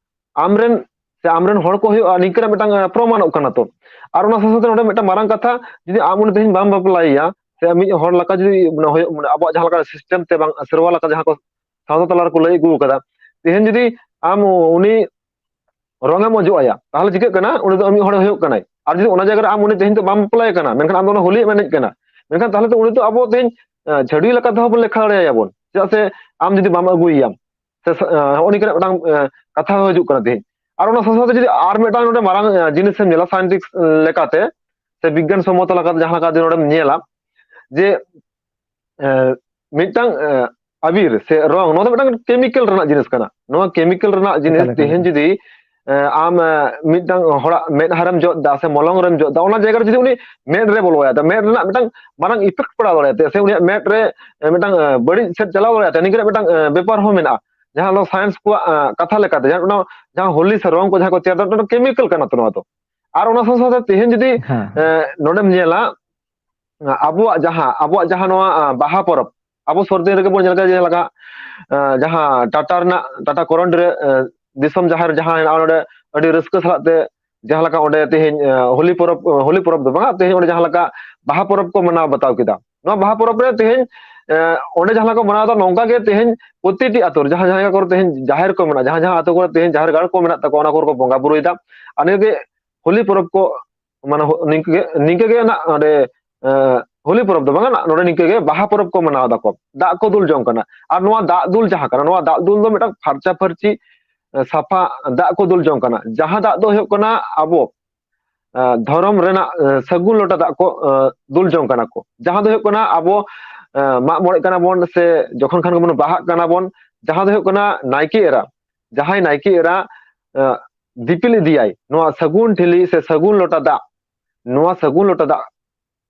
ᱟᱢᱨᱮᱱ ᱥᱮ ᱟᱢᱨᱮᱱ ᱦᱚᱲ ᱠᱚ ᱦᱩᱭᱩᱜᱼᱟ, ᱱᱤᱝᱠᱟᱹᱱᱟᱜ ᱢᱤᱫᱴᱟᱝ ᱯᱨᱚᱢᱟᱱᱚᱜ ᱠᱟᱱᱟ ᱛᱚ᱾ ᱟᱨ ᱚᱱᱟ ᱥᱟᱶ ᱥᱟᱶᱛᱮ ᱱᱚᱰᱮ ᱢᱤᱫᱴᱟᱝ ᱢᱟᱨᱟᱝ ᱠᱟᱛᱷᱟ, ᱡᱩᱫᱤ ᱟᱢ ᱩᱱᱤ ᱛᱮᱦᱮᱧ ᱵᱟᱢ ᱵᱟᱯᱞᱟᱭᱮᱭᱟ, ᱥᱮ ᱢᱤᱫ ᱦᱚᱲ ᱞᱮᱠᱟ ᱡᱩᱫᱤ ᱦᱩᱭᱩᱜ, ᱟᱵᱚᱣᱟᱜ ᱡᱟᱦᱟᱸ ᱞᱮᱠᱟ ᱥᱤᱥᱴᱮᱢ ᱛᱮ ᱵᱟᱝ ᱥᱮᱨᱣᱟ ᱞᱮᱠᱟ ᱡᱟᱦᱟᱸ ᱠᱚ ᱥᱟᱶᱛᱟ ᱛᱟᱞᱟ ᱨᱮᱠᱚ ᱞᱟᱹᱭ ᱟᱹᱜᱩ ᱟᱠᱟᱫᱟ, ᱛᱮᱦᱮᱧ ᱡᱩᱫᱤ ᱟᱢ ᱩᱱᱤ ᱨᱚᱝ ᱮᱢ ᱚᱡᱚᱜ ᱟᱭᱟ, ᱛᱟᱦᱚᱞᱮ ᱪᱤᱠᱟᱹᱜ ᱠᱟᱱᱟ? ᱩᱱᱤ ᱫᱚ ᱢᱤᱫ ᱦᱚᱲ ᱦᱩᱭᱩᱜ ᱠᱟᱱᱟᱭ᱾ ᱟᱨ ᱡᱩᱫᱤ ᱚᱱᱟ ᱡᱟᱭᱜᱟ ᱨᱮ ᱟᱢ ᱩᱱᱤ ᱛᱮᱦᱮᱧ ᱫᱚ ᱵᱟᱢ ᱵᱟᱯᱞᱟᱭᱮ ᱠᱟᱱᱟ, ᱢᱮᱱᱠᱷᱟᱱ ᱟᱢ ᱫᱚ ᱚᱱᱟ ᱦᱳᱞᱤ ᱮᱢ ᱮᱱᱮᱡ ᱠᱟᱱᱟ, ᱢᱮᱱᱠᱷᱟᱱ ᱛᱟᱦᱚᱞᱮ ᱛᱚ ᱩᱱᱤ ᱫᱚ ᱟᱵᱚ ᱛᱮᱦᱮᱧ ᱪᱷᱟᱹᱰᱣᱤ ᱞᱮᱠᱟ ᱛᱮᱦᱚᱸ ᱵᱚᱱ ᱞᱮᱠᱷᱟ ᱫᱟᱲᱮᱭᱟᱭᱟᱵᱚᱱ, ᱪᱮᱫᱟᱜ ᱥᱮ ᱟᱢ ᱡᱩᱫᱤ ᱵᱟᱢ ᱟᱹᱜᱩᱭᱮᱭᱟᱢ᱾ ᱥᱮ ᱱᱚᱜᱼᱚ ᱱᱤᱝᱠᱟᱱᱟᱜ ᱢᱤᱫᱴᱟᱝ ᱠᱟᱛᱷᱟ ᱦᱚᱸ ᱦᱤᱡᱩᱜ ᱠᱟᱱᱟ ᱛᱮᱦᱮᱧ᱾ ᱟᱨ ᱚᱱᱟ ᱥᱟᱶ ᱥᱟᱶᱛᱮ ᱡᱩᱫᱤ ᱟᱨ ᱢᱤᱫᱴᱟᱝ ᱱᱚᱰᱮ ᱢᱟᱨᱟᱝ ᱡᱤᱱᱤᱥ ᱮᱢ ᱧᱮᱞᱟ, ᱥᱟᱭᱮᱱᱴᱤᱠ ᱞᱮᱠᱟᱛᱮ ᱥᱮ ᱵᱤᱜᱽᱜᱟᱱ ᱥᱚᱢᱢᱚᱛ ᱞᱮᱠᱟᱛᱮ ᱡᱟᱦᱟᱸ ᱞᱮᱠᱟ ᱡᱩᱫᱤ ᱱᱚᱰᱮᱢ ᱧᱮᱞᱟ, ᱡᱮ ᱢᱤᱫᱴᱟᱝ ᱟᱵᱤᱨ ᱥᱮ ᱨᱚᱝ, ᱱᱚᱣᱟ ᱫᱚ ᱢᱤᱫᱴᱟᱝ ᱠᱮᱢᱤᱠᱮᱞ ᱨᱮᱱᱟᱜ ᱡᱤᱱᱤᱥ ᱠᱟᱱᱟ᱾ ᱱᱚᱣᱟ ᱠᱮᱢᱤᱠᱮᱞ ᱨᱮᱱᱟᱜ ᱡᱤᱱᱤᱥ ᱮᱠᱟᱞ, ᱮᱠᱟᱞ, ᱛᱮᱦᱮᱧ ᱮᱠᱟᱞ᱾ ᱡᱩᱫᱤ ᱟᱢ ᱢᱤᱫᱴᱟᱝ ᱦᱚᱲᱟᱜ ᱢᱮᱫᱦᱟ ᱨᱮᱢ ᱡᱚᱫ ᱫᱟ ᱥᱮ ᱢᱚᱞᱚᱝ ᱨᱮᱢ ᱡᱚᱫ ᱫᱟ, ᱚᱱᱟ ᱡᱟᱭᱜᱟ ᱨᱮ ᱡᱩᱫᱤ ᱩᱱᱤ ᱢᱮᱫ ᱨᱮ ᱵᱚᱞᱚ ᱟᱭᱟ, ᱢᱮᱫ ᱨᱮᱱᱟᱜ ᱢᱤᱫᱴᱟᱝ ᱢᱟᱨᱟᱝ ᱤᱯᱷᱮᱠᱴ ᱯᱟᱲᱟᱣ ᱫᱟᱲᱮᱭᱟᱜ ᱛᱟᱭᱟ, ᱥᱮ ᱩᱱᱤᱭᱟᱜ ᱢᱮᱫ ᱨᱮ ᱢᱤᱫᱴᱟᱝ ᱵᱟᱹᱲᱤᱡ ᱥᱮᱫ ᱪᱟᱞᱟᱣ ᱫᱟᱲᱮᱭᱟᱜ ᱛᱟᱭᱟ᱾ ᱱᱤᱝᱠᱟᱹᱱᱟᱜ ᱢᱤᱫᱴᱟᱝ ᱵᱮᱯᱟᱨ ᱦᱚᱸ ᱢᱮᱱᱟᱜᱼᱟ, ᱡᱟᱦᱟᱸ ᱫᱚ ᱥᱟᱭᱮᱱᱥ ᱠᱚᱣᱟᱜ ᱠᱟᱛᱷᱟ ᱞᱮᱠᱟᱛᱮ, ᱡᱟᱦᱟᱸ ᱦᱳᱞᱤ ᱥᱮ ᱨᱚᱝ ᱠᱚ ᱡᱟᱦᱟᱸ ᱠᱚ ᱛᱮᱭᱟᱨ ᱫᱟ, ᱚᱱᱟ ᱫᱚ ᱠᱮᱢᱤᱠᱮᱞ ᱠᱟᱱᱟ ᱛᱚ ᱱᱚᱣᱟ ᱫᱚ᱾ ᱟᱨ ᱚᱱᱟ ᱥᱟᱶ ᱥᱟᱶᱛᱮ ᱛᱮᱦᱮᱧ ᱡᱩᱫᱤ ᱦᱮᱸ᱾ ᱱᱚᱰᱮᱢ ᱧᱮᱞᱟ, ᱟᱵᱚᱣᱟᱜ ᱡᱟᱦᱟᱸ, ᱟᱵᱚᱣᱟᱜ ᱡᱟᱦᱟᱸ ᱱᱚᱣᱟ ᱵᱟᱦᱟ ᱯᱚᱨᱚᱵᱽ, ᱟᱵᱚ ᱥᱩᱨ ᱫᱤᱱ ᱨᱮᱜᱮ ᱵᱚᱱ ᱧᱮᱞ ᱠᱟᱫᱟ ᱡᱮ ᱞᱮᱠᱟ ᱡᱟᱦᱟᱸ ᱴᱟᱴᱟ ᱨᱮᱱᱟᱜ, ᱴᱟᱴᱟ ᱠᱚᱨᱚᱱᱰᱤ ᱨᱮ ᱫᱤᱥᱚᱢ ᱡᱟᱦᱮᱨ ᱡᱟᱦᱟᱸ ᱦᱮᱱᱟᱜᱼᱟ, ᱚᱸᱰᱮ ᱟᱹᱰᱤ ᱨᱟᱹᱥᱠᱟᱹ ᱥᱟᱞᱟᱜ ᱛᱮ ᱡᱟᱦᱟᱸ ᱞᱮᱠᱟ ᱚᱸᱰᱮ ᱛᱮᱦᱮᱧ ᱦᱳᱞᱤ ᱯᱚᱨᱚᱵᱽ, ᱦᱳᱞᱤ ᱯᱚᱨᱚᱵᱽ ᱫᱚ ᱵᱟᱝᱟ, ᱛᱮᱦᱮᱧ ᱚᱸᱰᱮ ᱡᱟᱦᱟᱸ ᱞᱮᱠᱟ ᱵᱟᱦᱟ ᱯᱚᱨᱚᱵᱽ ᱠᱚ ᱢᱟᱱᱟᱣ ᱵᱟᱛᱟᱣ ᱠᱮᱫᱟ, ᱱᱚᱣᱟ ᱵᱟᱦᱟ ᱯᱚᱨᱚᱵᱽ ᱨᱮ ᱛᱮᱦᱮᱧ ᱚᱸᱰᱮ ᱡᱟᱦᱟᱸ ᱞᱮᱠᱟ ᱠᱚ ᱢᱟᱱᱟᱣ ᱮᱫᱟ, ᱱᱚᱝᱠᱟ ᱜᱮ ᱛᱮᱦᱮᱧ ᱯᱨᱚᱛᱤᱴᱤ ᱟᱛᱳ ᱨᱮ ᱡᱟᱦᱟᱸ ᱡᱟᱦᱟᱸ ᱠᱚᱨᱮ ᱛᱮᱦᱮᱧ ᱡᱟᱦᱮᱨ ᱠᱚ ᱢᱮᱱᱟᱜᱼᱟ, ᱡᱟᱦᱟᱸ ᱡᱟᱦᱟᱸ ᱟᱛᱳ ᱠᱚᱨᱮ ᱛᱮᱦᱮᱧ ᱡᱟᱦᱮᱨ ᱜᱟᱲ ᱠᱚ ᱢᱮᱱᱟᱜ ᱛᱟᱠᱚᱣᱟ, ᱚᱱᱟ ᱠᱚᱨᱮ ᱠᱚ ᱵᱚᱸᱜᱟ ᱵᱩᱨᱩᱭᱮᱫᱟ᱾ ᱟᱨ ᱱᱤᱭᱟᱹ ᱜᱮ ᱦᱳᱞᱤ ᱯᱚᱨᱚᱵᱽ ᱠᱚ ᱢᱟᱱᱮ ᱦᱳ- ᱱᱤᱝᱠᱟᱹ ᱜᱮ ᱱᱤᱝᱠᱟᱹ ᱜᱮ ᱱᱟᱜ ᱱᱚᱰᱮ ᱮᱸ, ᱦᱳᱞᱤ ᱯᱚᱨᱚᱵᱽ ᱫᱚ ᱵᱟᱝᱟ, ᱱᱚᱰᱮ ᱱᱤᱝᱠᱟᱹ ᱜᱮ ᱵᱟᱦᱟ ᱯᱚᱨᱚᱵᱽ ᱠᱚ ᱢᱟᱱᱟᱣ ᱫᱟᱠᱚ, ᱫᱟᱜ ᱠᱚ ᱫᱩᱞ ᱡᱚᱝ ᱠᱟᱱᱟ᱾ ᱟᱨ ᱱᱚᱣᱟ ᱫᱟᱜ ᱫᱩᱞ ᱡᱟᱦᱟᱸ ᱠᱟᱱᱟ, ᱱᱚᱣᱟ ᱫᱟᱜ ᱫᱩᱞ ᱫᱚ ᱢᱤᱫᱴᱟᱝ ᱯᱷᱟᱨᱪᱟ ᱯᱷᱟᱹᱨᱪᱤ ᱮᱸ, ᱥᱟᱯᱷᱟ ᱫᱟᱜ ᱠᱚ ᱫᱩᱞ ᱡᱚᱝ ᱠᱟᱱᱟ, ᱡᱟᱦᱟᱸ ᱫᱟᱜ ᱫᱚ ᱦᱩᱭᱩᱜ ᱠᱟᱱᱟ ᱟᱵᱚ ᱮᱸ, ᱫᱷᱚᱨᱚᱢ ᱨᱮᱱᱟᱜ ᱮᱸ, ᱥᱟᱹᱜᱩᱱ ᱞᱚᱴᱟ ᱫᱟᱜ ᱠᱚ ᱮᱸ, ᱫᱩᱞ ᱡᱚᱝ ᱠᱟᱱᱟ ᱠᱚ, ᱡᱟᱦᱟᱸ ᱫᱚ ᱦᱩᱭᱩᱜ ᱠᱟᱱᱟ ᱟᱵᱚ ᱮᱸ, ᱢᱟᱜ ᱢᱚᱬᱮᱜ ᱠᱟᱱᱟ ᱵᱚᱱ ᱥᱮ ᱡᱚᱠᱷᱚᱱ ᱠᱷᱟᱱ ᱜᱮᱵᱚᱱ ᱵᱟᱦᱟᱜ ᱠᱟᱱᱟ ᱵᱚᱱ, ᱡᱟᱦᱟᱸ ᱫᱚ ᱦᱩᱭᱩᱜ ᱠᱟᱱᱟ ᱱᱟᱭᱠᱮ ᱮᱨᱟ, ᱡᱟᱦᱟᱸᱭ ᱱᱟᱭᱠᱮ ᱮᱨᱟ ᱮᱸ, ᱫᱤᱯᱤᱞ ᱤᱫᱤᱭᱟᱭ ᱱᱚᱣᱟ ᱥᱟᱹᱜᱩᱱ ᱴᱷᱤᱞᱤ ᱥᱮ ᱥᱟᱹᱜᱩᱱ ᱞᱚᱴᱟ ᱫᱟᱜ, ᱱᱚᱣᱟ ᱥᱟᱹᱜᱩᱱ ᱞᱚᱴᱟ ᱫᱟᱜ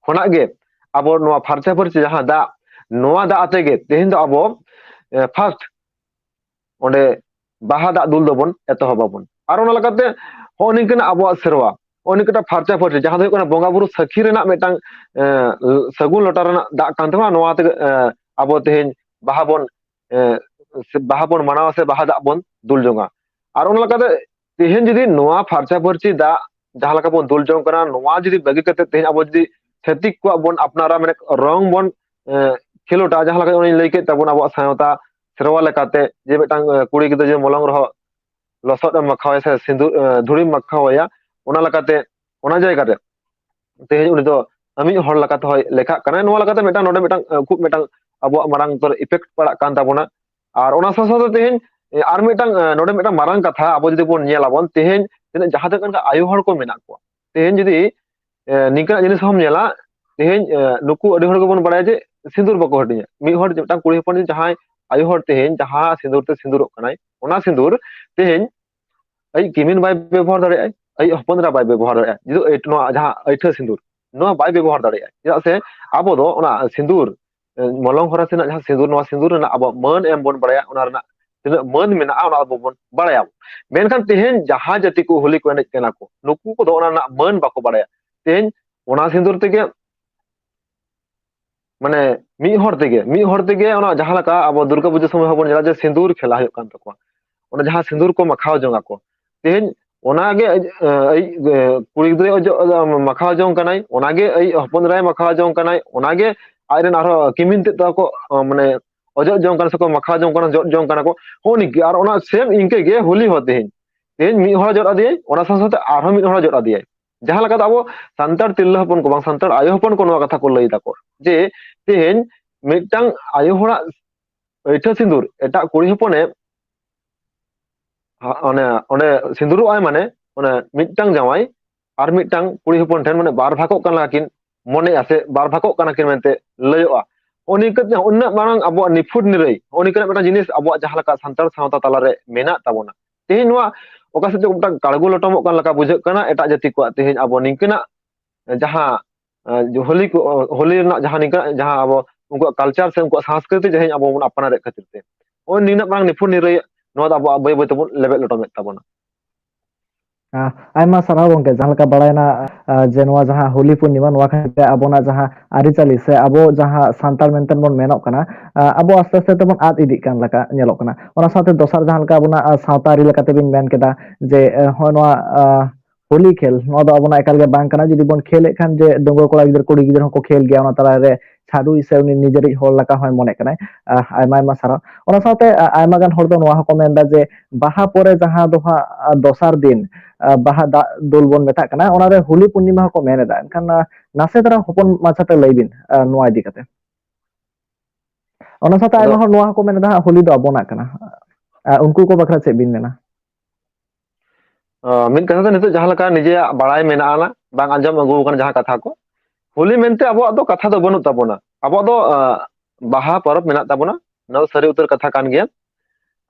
ᱠᱷᱚᱱᱟᱜ ᱜᱮ ᱟᱵᱚ ᱱᱚᱣᱟ ᱯᱷᱟᱨᱪᱟ ᱯᱷᱟᱹᱨᱪᱤ ᱡᱟᱦᱟᱸ ᱫᱟᱜ, ᱱᱚᱣᱟ ᱫᱟᱜ ᱟᱛᱮ ᱜᱮ ᱛᱮᱦᱮᱧ ᱫᱚ ᱟᱵᱚ ᱯᱷᱟᱥᱴ ᱚᱸᱰᱮ ᱵᱟᱦᱟ ᱫᱟᱜ ᱫᱩᱞ ᱫᱚᱵᱚᱱ ᱮᱛᱚᱦᱚᱵ ᱟᱵᱚᱱ᱾ ᱟᱨ ᱚᱱᱟ ᱞᱮᱠᱟᱛᱮ ᱦᱚᱸᱜᱼᱚ ᱱᱤᱝᱠᱟᱹᱱᱟᱜ ᱟᱵᱚᱣᱟᱜ ᱥᱮᱨᱣᱟ, ᱦᱚᱸᱜᱼᱚ ᱱᱤᱝᱠᱟᱹᱴᱟᱜ ᱯᱷᱟᱨᱪᱟ ᱯᱷᱟᱹᱨᱪᱤ ᱡᱟᱦᱟᱸ ᱫᱚ ᱦᱩᱭᱩᱜ ᱠᱟᱱᱟ ᱵᱚᱸᱜᱟ ᱵᱩᱨᱩ ᱥᱟᱹᱠᱷᱤ ᱨᱮᱱᱟᱜ ᱢᱤᱫᱴᱟᱝ ᱮᱸ, ᱥᱟᱹᱜᱩᱱ ᱞᱚᱴᱟ ᱨᱮᱱᱟᱜ ᱫᱟᱜ ᱠᱟᱱ ᱛᱟᱵᱚᱱᱟ᱾ ᱱᱚᱣᱟ ᱛᱮᱜᱮ ᱮᱸ, ᱟᱵᱚ ᱛᱮᱦᱮᱧ ᱵᱟᱦᱟ ᱵᱚᱱ ᱮᱸ, ᱥᱮ ᱵᱟᱦᱟ ᱵᱚᱱ ᱢᱟᱱᱟᱣᱟ ᱥᱮ ᱵᱟᱦᱟ ᱫᱟᱜ ᱵᱚᱱ ᱫᱩᱞ ᱡᱚᱝᱟ᱾ ᱟᱨ ᱚᱱᱟ ᱞᱮᱠᱟᱛᱮ ᱛᱮᱦᱮᱧ ᱡᱩᱫᱤ ᱱᱚᱣᱟ ᱯᱷᱟᱨᱪᱟ ᱯᱷᱟᱹᱨᱪᱤ ᱫᱟᱜ ᱡᱟᱦᱟᱸ ᱞᱮᱠᱟ ᱵᱚᱱ ᱫᱩᱞ ᱡᱚᱝ ᱠᱟᱱᱟ, ᱱᱚᱣᱟ ᱡᱩᱫᱤ ᱵᱟᱹᱜᱤ ᱠᱟᱛᱮ ᱛᱮᱦᱮᱧ ᱟᱵᱚ ᱡᱩᱫᱤ ᱪᱷᱟᱹᱛᱤᱠ ᱠᱚᱣᱟᱜ ᱵᱚᱱ ᱟᱯᱱᱟᱨᱟ ᱢᱟᱱᱮ ᱨᱚᱝ ᱵᱚᱱ ᱮᱸ, ᱠᱷᱮᱞᱳᱰᱟ, ᱡᱟᱦᱟᱸ ᱞᱮᱠᱟ ᱚᱱᱮᱧ ᱞᱟᱹᱭ ᱠᱮᱫ ᱛᱟᱵᱚᱱ ᱟᱵᱚᱣᱟᱜ ᱥᱟᱶᱛᱟ ᱥᱮᱨᱣᱟ ᱞᱮᱠᱟᱛᱮ ᱡᱮ ᱢᱤᱫᱴᱟᱝ ᱮᱸ, ᱠᱩᱲᱤ ᱜᱤᱫᱽᱨᱟᱹ ᱡᱮ ᱢᱚᱞᱚᱝ ᱨᱚᱦᱚᱜ ᱞᱚᱥᱚᱫ ᱮᱢ ᱢᱟᱠᱷᱟᱣᱟᱭᱟ ᱥᱮ ᱥᱤᱸᱫᱩᱨ ᱮᱸ, ᱫᱷᱩᱲᱤᱢ ᱢᱟᱠᱷᱟᱣᱟᱭᱟ, ᱚᱱᱟ ᱞᱮᱠᱟᱛᱮ ᱚᱱᱟ ᱡᱟᱭᱜᱟ ᱨᱮ ᱛᱮᱦᱮᱧ ᱩᱱᱤ ᱫᱚ ᱢᱤᱫ ᱦᱚᱲ ᱞᱮᱠᱟᱛᱮ ᱦᱚᱸᱭ ᱞᱮᱠᱷᱟᱜ ᱠᱟᱱᱟ᱾ ᱱᱚᱣᱟ ᱞᱮᱠᱟᱛᱮ ᱢᱤᱫᱴᱟᱝ ᱱᱚᱰᱮ ᱢᱤᱫᱴᱟᱝ ᱮᱸ, ᱠᱷᱩᱵ ᱢᱤᱫᱴᱟᱝ ᱟᱵᱚᱣᱟᱜ ᱢᱟᱨᱟᱝ ᱩᱛᱟᱹᱨ effect ᱯᱟᱲᱟᱜ ᱠᱟᱱ ᱛᱟᱵᱚᱱᱟ᱾ ᱟᱨ ᱚᱱᱟ ᱥᱟᱶ ᱥᱟᱶᱛᱮ ᱛᱮᱦᱮᱧ ᱮᱸ, ᱟᱨ ᱢᱤᱫᱴᱟᱝ ᱮᱸ, ᱱᱚᱰᱮ ᱢᱤᱫᱴᱟᱝ ᱢᱟᱨᱟᱝ ᱠᱟᱛᱷᱟ ᱟᱵᱚ ᱡᱩᱫᱤ ᱵᱚᱱ ᱧᱮᱞᱟᱵᱚᱱ, ᱛᱮᱦᱮᱧ ᱛᱤᱱᱟᱹᱜ ᱡᱟᱦᱟᱸ ᱛᱤᱱᱟᱹᱜ ᱜᱟᱱ ᱟᱭᱳ ᱦᱚᱲ ᱠᱚ ᱢᱮᱱᱟᱜ ᱠᱚᱣᱟ, ᱛᱮᱦᱮᱧ ᱡᱩᱫᱤ ᱮᱸ, ᱱᱤᱝᱠᱟᱱᱟᱜ ᱡᱤᱱᱤᱥ ᱦᱚᱸᱢ ᱧᱮᱞᱟ, ᱛᱮᱦᱮᱧ ᱮᱸ, ᱱᱩᱠᱩ ᱟᱹᱰᱤ ᱦᱚᱲ ᱜᱮᱵᱚᱱ ᱵᱟᱲᱟᱭᱟ ᱡᱮ ᱥᱤᱸᱫᱩᱨ ᱵᱟᱠᱚ ᱦᱟᱹᱴᱤᱧᱟ᱾ ᱢᱤᱫ ᱦᱚᱲ ᱢᱤᱫᱴᱟᱝ ᱠᱩᱲᱤ ᱦᱚᱯᱚᱱ ᱡᱩᱫᱤ ᱡᱟᱦᱟᱸᱭ ᱟᱭᱳ ᱦᱚᱲ ᱛᱮᱦᱮᱧ ᱡᱟᱦᱟᱸ ᱥᱤᱸᱫᱩᱨ ᱛᱮ ᱥᱤᱸᱫᱩᱨᱚᱜ ᱠᱟᱱᱟᱭ, ᱚᱱᱟ ᱥᱤᱸᱫᱩᱨ ᱛᱮᱦᱮᱧ ᱟᱡ ᱠᱤᱢᱤᱱ ᱵᱟᱭ ᱵᱮᱵᱚᱦᱟᱨ ᱫᱟᱲᱮᱭᱟᱜᱼᱟ, ᱟᱡ ᱦᱚᱯᱚᱱ ᱮᱨᱟ ᱵᱟᱭ ᱵᱮᱵᱚᱦᱟᱨ ᱫᱟᱲᱮᱭᱟᱜᱼᱟ, ᱡᱩᱫᱤ ᱟᱹᱭᱴ-, ᱱᱚᱣᱟ ᱡᱟᱦᱟᱸ ᱟᱹᱭᱴᱷᱟᱹ ᱥᱤᱸᱫᱩᱨ ᱱᱚᱣᱟ ᱵᱟᱭ ᱵᱮᱵᱚᱦᱟᱨ ᱫᱟᱲᱮᱭᱟᱜᱼᱟ᱾ ᱪᱮᱫᱟᱜ ᱥᱮ ᱟᱵᱚ ᱫᱚ ᱚᱱᱟ ᱥᱤᱸᱫᱩᱨ ᱮ, ᱢᱚᱞᱚᱝ ᱦᱚᱨᱟ ᱥᱮᱱᱟᱜ ᱡᱟᱦᱟᱸ ᱥᱤᱸᱫᱩᱨ, ᱱᱚᱣᱟ ᱥᱤᱸᱫᱩᱨ ᱨᱮᱱᱟᱜ ᱟᱵᱚᱣᱟᱜ ᱢᱟᱹᱱ ᱮᱢ ᱵᱚᱱ ᱵᱟᱲᱟᱭᱟ, ᱚᱱᱟ ᱨᱮᱱᱟᱜ ᱛᱤᱱᱟᱹᱜ ᱢᱟᱹᱱ ᱢᱮᱱᱟᱜᱼᱟ, ᱚᱱᱟ ᱟᱵᱚ ᱵᱚᱱ ᱵᱟᱲᱟᱭᱟ᱾ ᱢᱮᱱᱠᱷᱟᱱ ᱛᱮᱦᱮᱧ ᱡᱟᱦᱟᱸ ᱡᱟᱹᱛᱤ ᱠᱚ ᱦᱳᱞᱤ ᱠᱚ ᱮᱱᱮᱡ ᱠᱟᱱᱟ ᱠᱚ, ᱱᱩᱠᱩ ᱠᱚᱫᱚ ᱚᱱᱟ ᱨᱮᱱᱟᱜ ᱢᱟᱹᱱ ᱵᱟᱠᱚ ᱵᱟᱲᱟᱭᱟ᱾ ᱛᱮᱦᱮᱧ ᱚᱱᱟ ᱥᱤᱸᱫᱩᱨ ᱛᱮᱜᱮ, ᱢᱟᱱᱮ, ᱢᱤᱫ ᱦᱚᱲ ᱛᱮᱜᱮ, ᱢᱤᱫ ᱦᱚᱲ ᱛᱮᱜᱮ ᱚᱱᱟ ᱡᱟᱦᱟᱸ ᱞᱮᱠᱟ ᱟᱵᱚ ᱫᱩᱨᱜᱟ ᱯᱩᱡᱟᱹ ᱥᱚᱢᱚᱭ ᱦᱚᱸᱵᱚᱱ ᱧᱮᱞᱟ ᱡᱮ ᱥᱤᱸᱫᱩᱨ ᱠᱷᱮᱞᱟ ᱦᱩᱭᱩᱜ ᱠᱟᱱ ᱛᱟᱠᱚᱣᱟ᱾ ᱚᱱᱟ ᱡᱟᱦᱟᱸ ᱥᱤᱸᱫᱩᱨ ᱠᱚ ᱢᱟᱠᱷᱟᱣ ᱡᱚᱝ ᱟᱠᱚ, ᱛᱮᱦᱮᱧ ᱚᱱᱟᱜᱮ ᱟᱡ, ᱮ, ᱟᱡ, ᱮ, ᱠᱩᱲᱤ ᱜᱤᱫᱽᱨᱟᱹ ᱚᱡᱚᱜ, ᱮ, ᱢᱟᱠᱷᱟᱣ ᱡᱚᱝ ᱠᱟᱱᱟᱭ, ᱚᱱᱟᱜᱮ ᱟᱡ ᱦᱚᱯᱚᱱ ᱮᱨᱟᱭ ᱢᱟᱠᱷᱟᱣ ᱡᱚᱝ ᱠᱟᱱᱟᱭ, ᱚᱱᱟᱜᱮ ᱟᱡᱨᱮᱱ ᱟᱨᱦᱚᱸ ᱠᱤᱢᱤᱱ ᱛᱮᱫ ᱛᱟᱠᱚ, ᱮ, ᱢᱟᱱᱮ, ᱚᱡᱚᱜ ᱡᱚᱝ ᱠᱟᱱᱟ ᱥᱮᱠᱚ ᱢᱟᱠᱷᱟᱣ ᱡᱚᱝ ᱠᱟᱱᱟ, ᱡᱚᱜ ᱡᱚᱝ ᱠᱟᱱᱟ ᱠᱚ, ᱦᱚᱸᱜᱼᱚ ᱱᱤᱝᱠᱟᱹ᱾ ᱟᱨ ᱚᱱᱟ ᱥᱮᱢ ᱤᱱᱠᱟᱹ ᱜᱮ ᱦᱳᱞᱤ ᱦᱚᱸ ᱛᱮᱦᱮᱧ, ᱛᱮᱦᱮᱧ ᱢᱤᱫ ᱦᱚᱲ ᱡᱚᱫ ᱟᱫᱮᱭᱟᱭ, ᱚᱱᱟ ᱥᱟᱶ ᱥᱟᱶᱛᱮ ᱟᱨᱦᱚᱸ ᱢᱤᱫ ᱦᱚᱲ ᱡᱚᱫ ᱟᱫᱮᱭᱟᱭ᱾ ᱡᱟᱦᱟᱸ ᱞᱮᱠᱟ ᱫᱚ ᱟᱵᱚ ᱥᱟᱱᱛᱟᱲ ᱛᱤᱨᱞᱟᱹ ᱦᱚᱯᱚᱱ ᱠᱚ ᱵᱟᱝ ᱥᱟᱱᱛᱟᱲ ᱟᱭᱳ ᱦᱚᱯᱚᱱ ᱠᱚ ᱱᱚᱣᱟ ᱠᱟᱛᱷᱟ ᱠᱚ ᱞᱟᱹᱭ ᱫᱟᱠᱚ ᱡᱮ ᱛᱮᱦᱮᱧ ᱢᱤᱫᱴᱟᱝ ᱟᱭᱳ ᱦᱚᱲᱟᱜ ᱟᱹᱭᱴᱷᱟᱹ ᱥᱤᱸᱫᱩᱨ ᱮᱴᱟᱜ ᱠᱩᱲᱤ ᱦᱚᱯᱚᱱᱮ ᱦᱟ-, ᱚᱱᱮ ᱚᱸᱰᱮ ᱥᱤᱸᱫᱩᱨᱚᱜ ᱟᱭ, ᱢᱟᱱᱮ ᱚᱱᱮ ᱢᱤᱫᱴᱟᱝ ᱡᱟᱶᱟᱭ ᱟᱨ ᱢᱤᱫᱴᱟᱝ ᱠᱩᱲᱤ ᱦᱚᱯᱚᱱ ᱴᱷᱮᱱ, ᱢᱟᱱᱮ ᱵᱟᱨ ᱵᱷᱟᱜᱚᱜ ᱠᱟᱱ ᱞᱮᱠᱟ ᱠᱤᱱ ᱢᱚᱱᱮᱜᱼᱟ ᱥᱮ ᱵᱟᱨ ᱵᱷᱟᱜᱚᱜ ᱠᱟᱱᱟ ᱠᱤᱱ ᱢᱮᱱᱛᱮ ᱞᱟᱹᱭᱚᱜᱼᱟ᱾ ᱩᱱᱤ ᱠᱟᱛᱮ ᱩᱱᱟᱹᱜ ᱢᱟᱨᱟᱝ ᱟᱵᱚᱣᱟᱜ ᱱᱤᱯᱷᱩᱴ ᱱᱤᱨᱟᱹᱭ, ᱩᱱᱤ ᱠᱟᱱᱟ ᱢᱤᱫᱴᱟᱝ ᱡᱤᱱᱤᱥ ᱟᱵᱚᱣᱟᱜ ᱡᱟᱦᱟᱸ ᱞᱮᱠᱟ ᱥᱟᱱᱛᱟᱲ ᱥᱟᱶᱛᱟ ᱛᱟᱞᱟᱨᱮ ᱢᱮᱱᱟᱜ ᱛᱟᱵᱚᱱᱟ᱾ ᱛᱮᱦᱮᱧ ᱱᱚᱣᱟ ᱚᱠᱟ ᱥᱮᱫ ᱪᱚ ᱢᱤᱫᱴᱟᱝ ᱠᱟᱲᱜᱚ ᱞᱚᱴᱚᱢᱚᱜ ᱠᱟᱱ ᱞᱮᱠᱟ ᱵᱩᱡᱷᱟᱹᱜ ᱠᱟᱱᱟ ᱮᱴᱟᱜ ᱡᱟᱹᱛᱤ ᱠᱚᱣᱟᱜ᱾ ᱛᱮᱦᱮᱧ ᱟᱵᱚ ᱱᱤᱝᱠᱟᱹᱱᱟᱜ ᱡᱟᱦᱟᱸ, ᱟᱸ, ᱦᱳᱞᱤ ᱠᱚ, ᱦᱳᱞᱤ ᱨᱮᱱᱟᱜ ᱡᱟᱦᱟᱸ ᱱᱤᱝᱠᱟᱹᱱᱟᱜ ᱡᱟᱦᱟᱸ ᱟᱵᱚ ᱩᱱᱠᱩᱣᱟᱜ ᱠᱟᱞᱪᱟᱨ ᱥᱮ ᱩᱱᱠᱩᱣᱟᱜ ᱥᱟᱝᱥᱠᱨᱤᱛᱤ ᱡᱟᱦᱟᱸ ᱟᱵᱚ ᱵᱚᱱ ᱟᱯᱱᱟᱨᱮᱫ ᱠᱷᱟᱹᱛᱤᱨ ᱛᱮ ᱱᱚᱜᱼᱚᱭ ᱱᱤᱱᱟᱹᱜ ᱢᱟᱨᱟᱝ ᱱᱤᱯᱷᱩᱴ ᱱᱤᱨᱟᱹᱭ ᱱᱚᱣᱟ ᱫᱚ ᱟᱵᱚᱣᱟᱜ ᱵᱟᱹᱭ ᱵᱟᱹᱭ ᱛᱮᱵᱚᱱ ᱞᱮᱵᱮᱫ ᱞᱚᱴᱚᱢᱮᱫ ᱛᱟᱵᱚᱱᱟ᱾ ᱟᱸ, ᱟᱭᱢᱟ ᱥᱟᱨᱦᱟᱣ ᱜᱚᱝᱠᱮ, ᱡᱟᱦᱟᱸ ᱞᱮᱠᱟ ᱵᱟᱲᱟᱭᱮᱱᱟ, ᱟᱸ, ᱡᱮ ᱱᱚᱣᱟ ᱡᱟᱦᱟᱸ ᱦᱳᱞᱤ ᱯᱩᱨᱱᱤᱢᱟ, ᱱᱚᱣᱟ ᱠᱷᱟᱹᱛᱤᱨ ᱛᱮ ᱟᱵᱚᱱᱟᱜ ᱡᱟᱦᱟᱸ ᱟᱹᱨᱤᱪᱟᱹᱞᱤ ᱥᱮ ᱟᱵᱚ ᱡᱟᱦᱟᱸ ᱥᱟᱱᱛᱟᱲ ᱢᱮᱱᱛᱮ ᱵᱚᱱ ᱢᱮᱱᱚᱜ ᱠᱟᱱᱟ, ᱟᱸ, ᱟᱵᱚ ᱟᱥᱛᱮ ᱟᱥᱛᱮ ᱛᱮᱵᱚᱱ ᱟᱫ ᱤᱫᱤᱜ ᱠᱟᱱ ᱞᱮᱠᱟ ᱧᱮᱞᱚᱜ ᱠᱟᱱᱟ᱾ ᱚᱱᱟ ᱥᱟᱶᱛᱮ ᱫᱚᱥᱟᱨ ᱡᱟᱦᱟᱸ ᱞᱮᱠᱟ ᱟᱵᱚᱱᱟᱜ, ᱟᱸ, ᱥᱟᱶᱛᱟ ᱟᱹᱨᱤ ᱞᱮᱠᱟᱛᱮ ᱵᱤᱱ ᱢᱮᱱ ᱠᱮᱫᱟ ᱡᱮ, ᱟᱸ, ᱦᱚᱸᱜᱼᱚᱭ ᱱᱚᱣᱟ, ᱟᱸ, ᱦᱳᱞᱤ ᱠᱷᱮᱞ, ᱱᱚᱣᱟ ᱫᱚ ᱟᱵᱚᱱᱟᱜ ᱮᱠᱟᱞ ᱜᱮ ᱵᱟᱝ ᱠᱟᱱᱟ᱾ ᱡᱩᱫᱤ ᱵᱚᱱ ᱠᱷᱮᱞᱮᱫ ᱠᱷᱟᱱ ᱡᱮ ᱰᱟᱺᱜᱩᱣᱟᱹ ᱠᱚᱲᱟ ᱜᱤᱫᱽᱨᱟᱹ ᱠᱩᱲᱤ ᱜᱤᱫᱽᱨᱟᱹ ᱦᱚᱸᱠᱚ ᱠᱷᱮᱞ ᱜᱮᱭᱟ, ᱚᱱᱟ ᱛᱟᱞᱟᱨᱮ ᱪᱷᱟᱹᱰᱩᱭ ᱥᱮ ᱩᱱᱤ ᱱᱤᱡᱮᱨᱤᱡ ᱦᱚᱲ ᱞᱮᱠᱟ ᱦᱚᱸᱭ ᱢᱚᱱᱮᱜ ᱠᱟᱱᱟᱭ᱾ ᱟᱸ, ᱟᱭᱢᱟ ᱟᱭᱢᱟ ᱥᱟᱨᱦᱟᱣ᱾ ᱚᱱᱟ ᱥᱟᱶᱛᱮ, ᱟ-, ᱟᱭᱢᱟ ᱜᱟᱱ ᱦᱚᱲ ᱫᱚ ᱱᱚᱣᱟ ᱦᱚᱸᱠᱚ ᱢᱮᱱᱫᱟ ᱡᱮ ᱵᱟᱦᱟ ᱯᱚᱨᱮ ᱡᱟᱦᱟᱸ ᱫᱚ ᱦᱟᱸᱜ, ᱟ, ᱫᱚᱥᱟᱨ ᱫᱤᱱ, ᱟ, ᱵᱟᱦᱟ ᱫᱟᱜ ᱫᱩᱞ ᱵᱚᱱ ᱢᱮᱛᱟᱜ ᱠᱟᱱᱟ, ᱚᱱᱟᱨᱮ ᱦᱳᱞᱤ ᱯᱩᱨᱱᱤᱢᱟ ᱦᱚᱸᱠᱚ ᱢᱮᱱ ᱮᱫᱟ᱾ ᱮᱱᱠᱷᱟᱱ, ᱟ, ᱱᱟᱥᱮ ᱫᱷᱟᱨᱟ ᱦᱚᱯᱚᱱ ᱢᱟᱪᱷᱟᱛᱮ ᱞᱟᱹᱭ ᱵᱤᱱ, ᱟ, ᱱᱚᱣᱟ ᱤᱫᱤ ᱠᱟᱛᱮ᱾ ᱚᱱᱟ ᱥᱟᱶᱛᱮ ᱟᱫᱚ ᱟᱭᱢᱟ ᱦᱚᱲ ᱱᱚᱣᱟ ᱦᱚᱸᱠᱚ ᱢᱮᱱ ᱮᱫᱟ ᱦᱟᱸᱜ ᱦᱳᱞᱤ ᱫᱚ ᱟᱵᱚᱱᱟᱜ ᱠᱟᱱᱟ᱾ ᱟ, ᱩᱱᱠᱩ ᱠᱚ ᱵᱟᱠᱷᱨᱟ ᱪᱮᱫ ᱵᱤᱱ ᱢᱮᱱᱟ? ᱟᱸ, ᱢᱤᱫ ᱠᱟᱛᱷᱟ ᱛᱮ ᱱᱤᱛᱚᱜ ᱡᱟᱦᱟᱸ ᱞᱮᱠᱟ ᱱᱤᱡᱮᱭᱟᱜ ᱵᱟᱲᱟᱭ ᱢᱮᱱᱟᱜᱼᱟ, ᱵᱟᱝ ᱟᱸᱡᱚᱢ ᱟᱹᱜᱩ ᱟᱠᱟᱱᱟ ᱡᱟᱦᱟᱸ ᱠᱟᱛᱷᱟ ᱠᱚ, ᱦᱳᱞᱤ ᱢᱮᱱᱛᱮ ᱟᱵᱚᱣᱟᱜ ᱫᱚ ᱠᱟᱛᱷᱟ ᱫᱚ ᱵᱟᱹᱱᱩᱜ ᱛᱟᱵᱚᱱᱟ᱾ ᱟᱵᱚᱣᱟᱜ ᱫᱚ, ᱟᱸ, ᱵᱟᱦᱟ ᱯᱚᱨᱚᱵᱽ ᱢᱮᱱᱟᱜ ᱛᱟᱵᱚᱱᱟ, ᱱᱚᱣᱟ ᱫᱚ ᱥᱟᱹᱨᱤ ᱩᱛᱟᱹᱨ ᱠᱟᱛᱷᱟ ᱠᱟᱱ ᱜᱮᱭᱟ᱾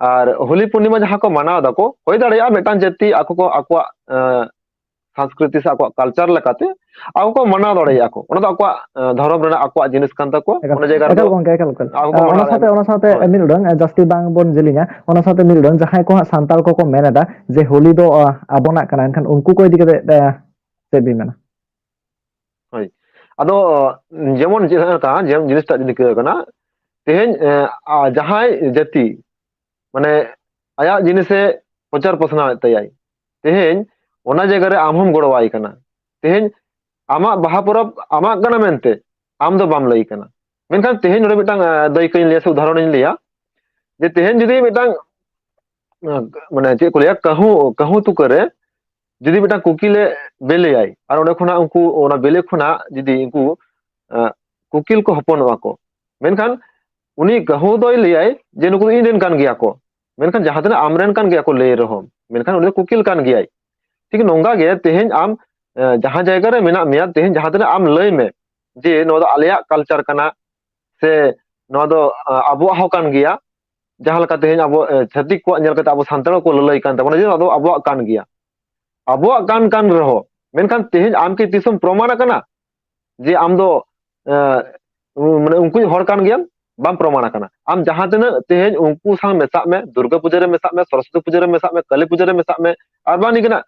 ᱟᱨ ᱦᱳᱞᱤ ᱯᱩᱨᱱᱤᱢᱟ ᱡᱟᱦᱟᱸ ᱠᱚ ᱢᱟᱱᱟᱣ ᱫᱟᱠᱚ, ᱦᱩᱭ ᱫᱟᱲᱮᱭᱟᱜᱼᱟ ᱢᱤᱫᱴᱟᱝ ᱡᱟᱹᱛᱤ ᱟᱠᱚ ᱠᱚ ᱟᱠᱚᱣᱟᱜ, ᱟᱸ, ᱥᱟᱝᱥᱠᱨᱤᱛᱤ ᱥᱮ ᱟᱠᱚᱣᱟᱜ ᱠᱟᱞᱪᱟᱨ ᱞᱮᱠᱟᱛᱮ ᱟᱠᱚ ᱠᱚ ᱢᱟᱱᱟᱣ ᱫᱟᱲᱮᱭᱟᱜᱼᱟ ᱠᱚ, ᱚᱱᱟ ᱫᱚ ᱟᱠᱚᱣᱟᱜ, ᱟᱸ, ᱫᱷᱚᱨᱚᱢ ᱨᱮᱱᱟᱜ ᱟᱠᱚᱣᱟᱜ ᱡᱤᱱᱤᱥ ᱠᱟᱱ ᱛᱟᱠᱚᱣᱟ᱾ ᱮᱠᱟᱞ, ᱚᱱᱟ ᱡᱟᱭᱜᱟ ᱨᱮᱫᱚ ᱮᱠᱟᱞ ᱜᱚᱝᱠᱮ, ᱮᱠᱟᱞ, ᱮᱠᱟᱞ᱾ ᱟᱠᱚ ᱠᱚ ᱟᱸ, ᱚᱱᱟ ᱢᱟᱱᱟᱣ ᱥᱟᱶᱛᱮ, ᱫᱟᱲᱮᱭᱟᱜᱼᱟ᱾ ᱚᱱᱟ ᱥᱟᱶᱛᱮ ᱦᱳᱭ᱾ ᱢᱤᱫ ᱩᱰᱟᱹᱝ, ᱟᱸ, ᱡᱟᱹᱥᱛᱤ ᱵᱟᱝ ᱵᱚᱱ ᱡᱮᱞᱮᱧᱟ, ᱚᱱᱟ ᱥᱟᱶᱛᱮ ᱢᱤᱫ ᱩᱰᱟᱹᱝ ᱡᱟᱦᱟᱸᱭ ᱠᱚ ᱦᱟᱸᱜ ᱥᱟᱱᱛᱟᱲ ᱠᱚᱠᱚ ᱢᱮᱱ ᱮᱫᱟ ᱡᱮ ᱦᱳᱞᱤ ᱫᱚ, ᱟᱸ, ᱟᱵᱚᱱᱟᱜ ᱠᱟᱱᱟ, ᱮᱱᱠᱷᱟᱱ ᱩᱱᱠᱩ ᱠᱚ ᱤᱫᱤ ᱠᱟᱛᱮ, ᱟᱸ, ᱪᱮᱫ ᱵᱤᱱ ᱢᱮᱱᱟ? ᱦᱳᱭ᱾ ᱟᱫᱚ, ᱡᱮᱢᱚᱱ ᱪᱮᱫ ᱞᱮᱠᱟ, ᱡᱮᱢᱚᱱ ᱡᱤᱱᱤᱥᱴᱟᱜ ᱱᱤᱝᱠᱟᱹ ᱠᱟᱱᱟ, ᱛᱮᱦᱮᱧ, ᱮᱸ, ᱟ, ᱡᱟᱦᱟᱸᱭ ᱡᱟᱹᱛᱤ, ᱢᱟᱱᱮ, ᱟᱭᱟᱜ ᱡᱤᱱᱤᱥᱮ ᱯᱨᱚᱪᱟᱨ ᱯᱟᱥᱱᱟᱣᱮᱫ ᱛᱟᱭᱟᱭ, ᱛᱮᱦᱮᱧ ᱚᱱᱟ ᱡᱟᱭᱜᱟ ᱨᱮ ᱟᱢ ᱦᱚᱸᱢ ᱜᱚᱲᱚᱣᱟᱭ ᱠᱟᱱᱟ᱾ ᱛᱮᱦᱮᱧ ᱟᱢᱟᱜ ᱵᱟᱦᱟ ᱯᱚᱨᱚᱵᱽ ᱟᱢᱟᱜ ᱠᱟᱱᱟ ᱢᱮᱱᱛᱮ ᱟᱢ ᱫᱚ ᱵᱟᱢ ᱞᱟᱹᱭ ᱠᱟᱱᱟ᱾ ᱢᱮᱱᱠᱷᱟᱱ ᱛᱮᱦᱮᱧ ᱱᱚᱰᱮ ᱢᱤᱫᱴᱟᱝ, ᱮᱸ, ᱫᱟᱹᱭᱠᱟᱹᱧ ᱞᱟᱹᱭᱟ ᱥᱮ ᱩᱫᱟᱦᱚᱨᱚᱱᱤᱧ ᱞᱟᱹᱭᱟ, ᱡᱮ ᱛᱮᱦᱮᱧ ᱡᱩᱫᱤ ᱢᱤᱫᱴᱟᱝ ᱢᱟᱱᱮ ᱪᱮᱫ ᱠᱚ ᱞᱟᱹᱭᱟ, ᱠᱟᱹᱦᱩ ᱠᱟᱹᱦᱩ ᱛᱩᱠᱟᱹ ᱨᱮ ᱡᱩᱫᱤ ᱢᱤᱫᱴᱟᱝ ᱠᱩᱠᱤᱞᱮ ᱵᱮᱞᱮᱭᱟᱭ, ᱟᱨ ᱚᱸᱰᱮ ᱠᱷᱚᱱᱟᱜ ᱩᱱᱠᱩ ᱚᱱᱟ ᱵᱮᱞᱮ ᱠᱷᱚᱱᱟᱜ ᱡᱩᱫᱤ ᱩᱱᱠᱩ ᱠᱩᱠᱤᱞ ᱠᱚ ᱦᱚᱯᱚᱱᱚᱜᱼᱟ ᱠᱚ, ᱢᱮᱱᱠᱷᱟᱱ ᱩᱱᱤ ᱠᱟᱹᱦᱩ ᱫᱚᱭ ᱞᱟᱹᱭᱟᱭ ᱡᱮ ᱱᱩᱠᱩ ᱫᱚ ᱤᱧ ᱨᱮᱱ ᱠᱟᱱ ᱜᱮᱭᱟ ᱠᱚ, ᱢᱮᱱᱠᱷᱟᱱ ᱡᱟᱦᱟᱸ ᱛᱤᱱᱟᱹᱜ ᱟᱢ ᱨᱮᱱ ᱠᱟᱱ ᱜᱮᱭᱟ ᱠᱚ ᱞᱟᱹᱭ ᱨᱮᱦᱚᱸ, ᱢᱮᱱᱠᱷᱟᱱ ᱩᱱᱤ ᱫᱚ ᱠᱩᱠᱤᱞ ᱠᱟᱱ ᱜᱮᱭᱟᱭ᱾ ᱴᱷᱤᱠ ᱱᱚᱝᱠᱟ ᱜᱮ ᱛᱮᱦᱮᱧ ᱟᱢ ᱡᱟᱦᱟᱸ ᱡᱟᱭᱜᱟ ᱨᱮ ᱢᱮᱱᱟᱜ ᱢᱮᱭᱟ, ᱛᱮᱦᱮᱧ ᱡᱟᱦᱟᱸ ᱛᱤᱱᱟᱹᱜ ᱟᱢ ᱞᱟᱹᱭ ᱢᱮ ᱡᱮ ᱱᱚᱣᱟ ᱫᱚ ᱟᱞᱮᱭᱟᱜ ᱠᱟᱞᱪᱟᱨ ᱠᱟᱱᱟ, ᱥᱮ ᱱᱚᱣᱟ ᱫᱚ ᱟᱵᱚᱣᱟᱜ ᱦᱚᱸ ᱠᱟᱱ ᱜᱮᱭᱟ, ᱡᱟᱦᱟᱸ ᱞᱮᱠᱟ ᱛᱮᱦᱮᱧ ᱟᱵᱚ ᱪᱷᱟᱹᱛᱤᱠ ᱠᱚᱣᱟᱜ ᱧᱮᱞ ᱠᱟᱛᱮ ᱟᱵᱚ ᱥᱟᱱᱛᱟᱲ ᱠᱚ ᱞᱟᱹᱞᱟᱹᱭ ᱠᱟᱱ ᱛᱟᱵᱚᱱᱟ ᱡᱮ ᱱᱚᱣᱟ ᱫᱚ ᱟᱵᱚᱣᱟᱜ ᱠᱟᱱ ᱜᱮᱭᱟ, ᱟᱵᱚᱣᱟᱜ ᱠᱟᱱ ᱠᱟᱱ ᱨᱮᱦᱚᱸ, ᱢᱮᱱᱠᱷᱟᱱ ᱛᱮᱦᱮᱧ ᱟᱢ ᱠᱤ ᱛᱤᱥᱮᱢ ᱯᱨᱚᱢᱟᱱ ᱟᱠᱟᱱᱟ ᱡᱮ ᱟᱢ ᱫᱚ ᱢᱟᱱᱮ ᱩᱱᱠᱩ ᱦᱚᱲ ᱠᱟᱱ ᱜᱮᱭᱟᱢ? ᱵᱟᱢ ᱯᱨᱚᱢᱟᱱ ᱟᱠᱟᱱᱟ᱾ ᱟᱢ ᱡᱟᱦᱟᱸ ᱛᱤᱱᱟᱹᱜ ᱛᱮᱦᱮᱧ ᱩᱱᱠᱩ ᱥᱟᱶ ᱢᱮᱥᱟᱜ ᱢᱮ, ᱫᱩᱨᱜᱟᱹ ᱯᱩᱡᱟᱹ ᱨᱮ ᱢᱮᱥᱟᱜ ᱢᱮ, ᱥᱚᱨᱚᱥᱚᱛᱤ ᱯᱩᱡᱟᱹ ᱨᱮ ᱢᱮᱥᱟᱜ ᱢᱮ, ᱠᱟᱹᱞᱤ ᱯᱩᱡᱟᱹ ᱨᱮ ᱢᱮᱥᱟᱜ ᱢᱮ, ᱟᱨ ᱵᱟᱝ ᱱᱤᱝᱠᱟᱹᱱᱟᱜ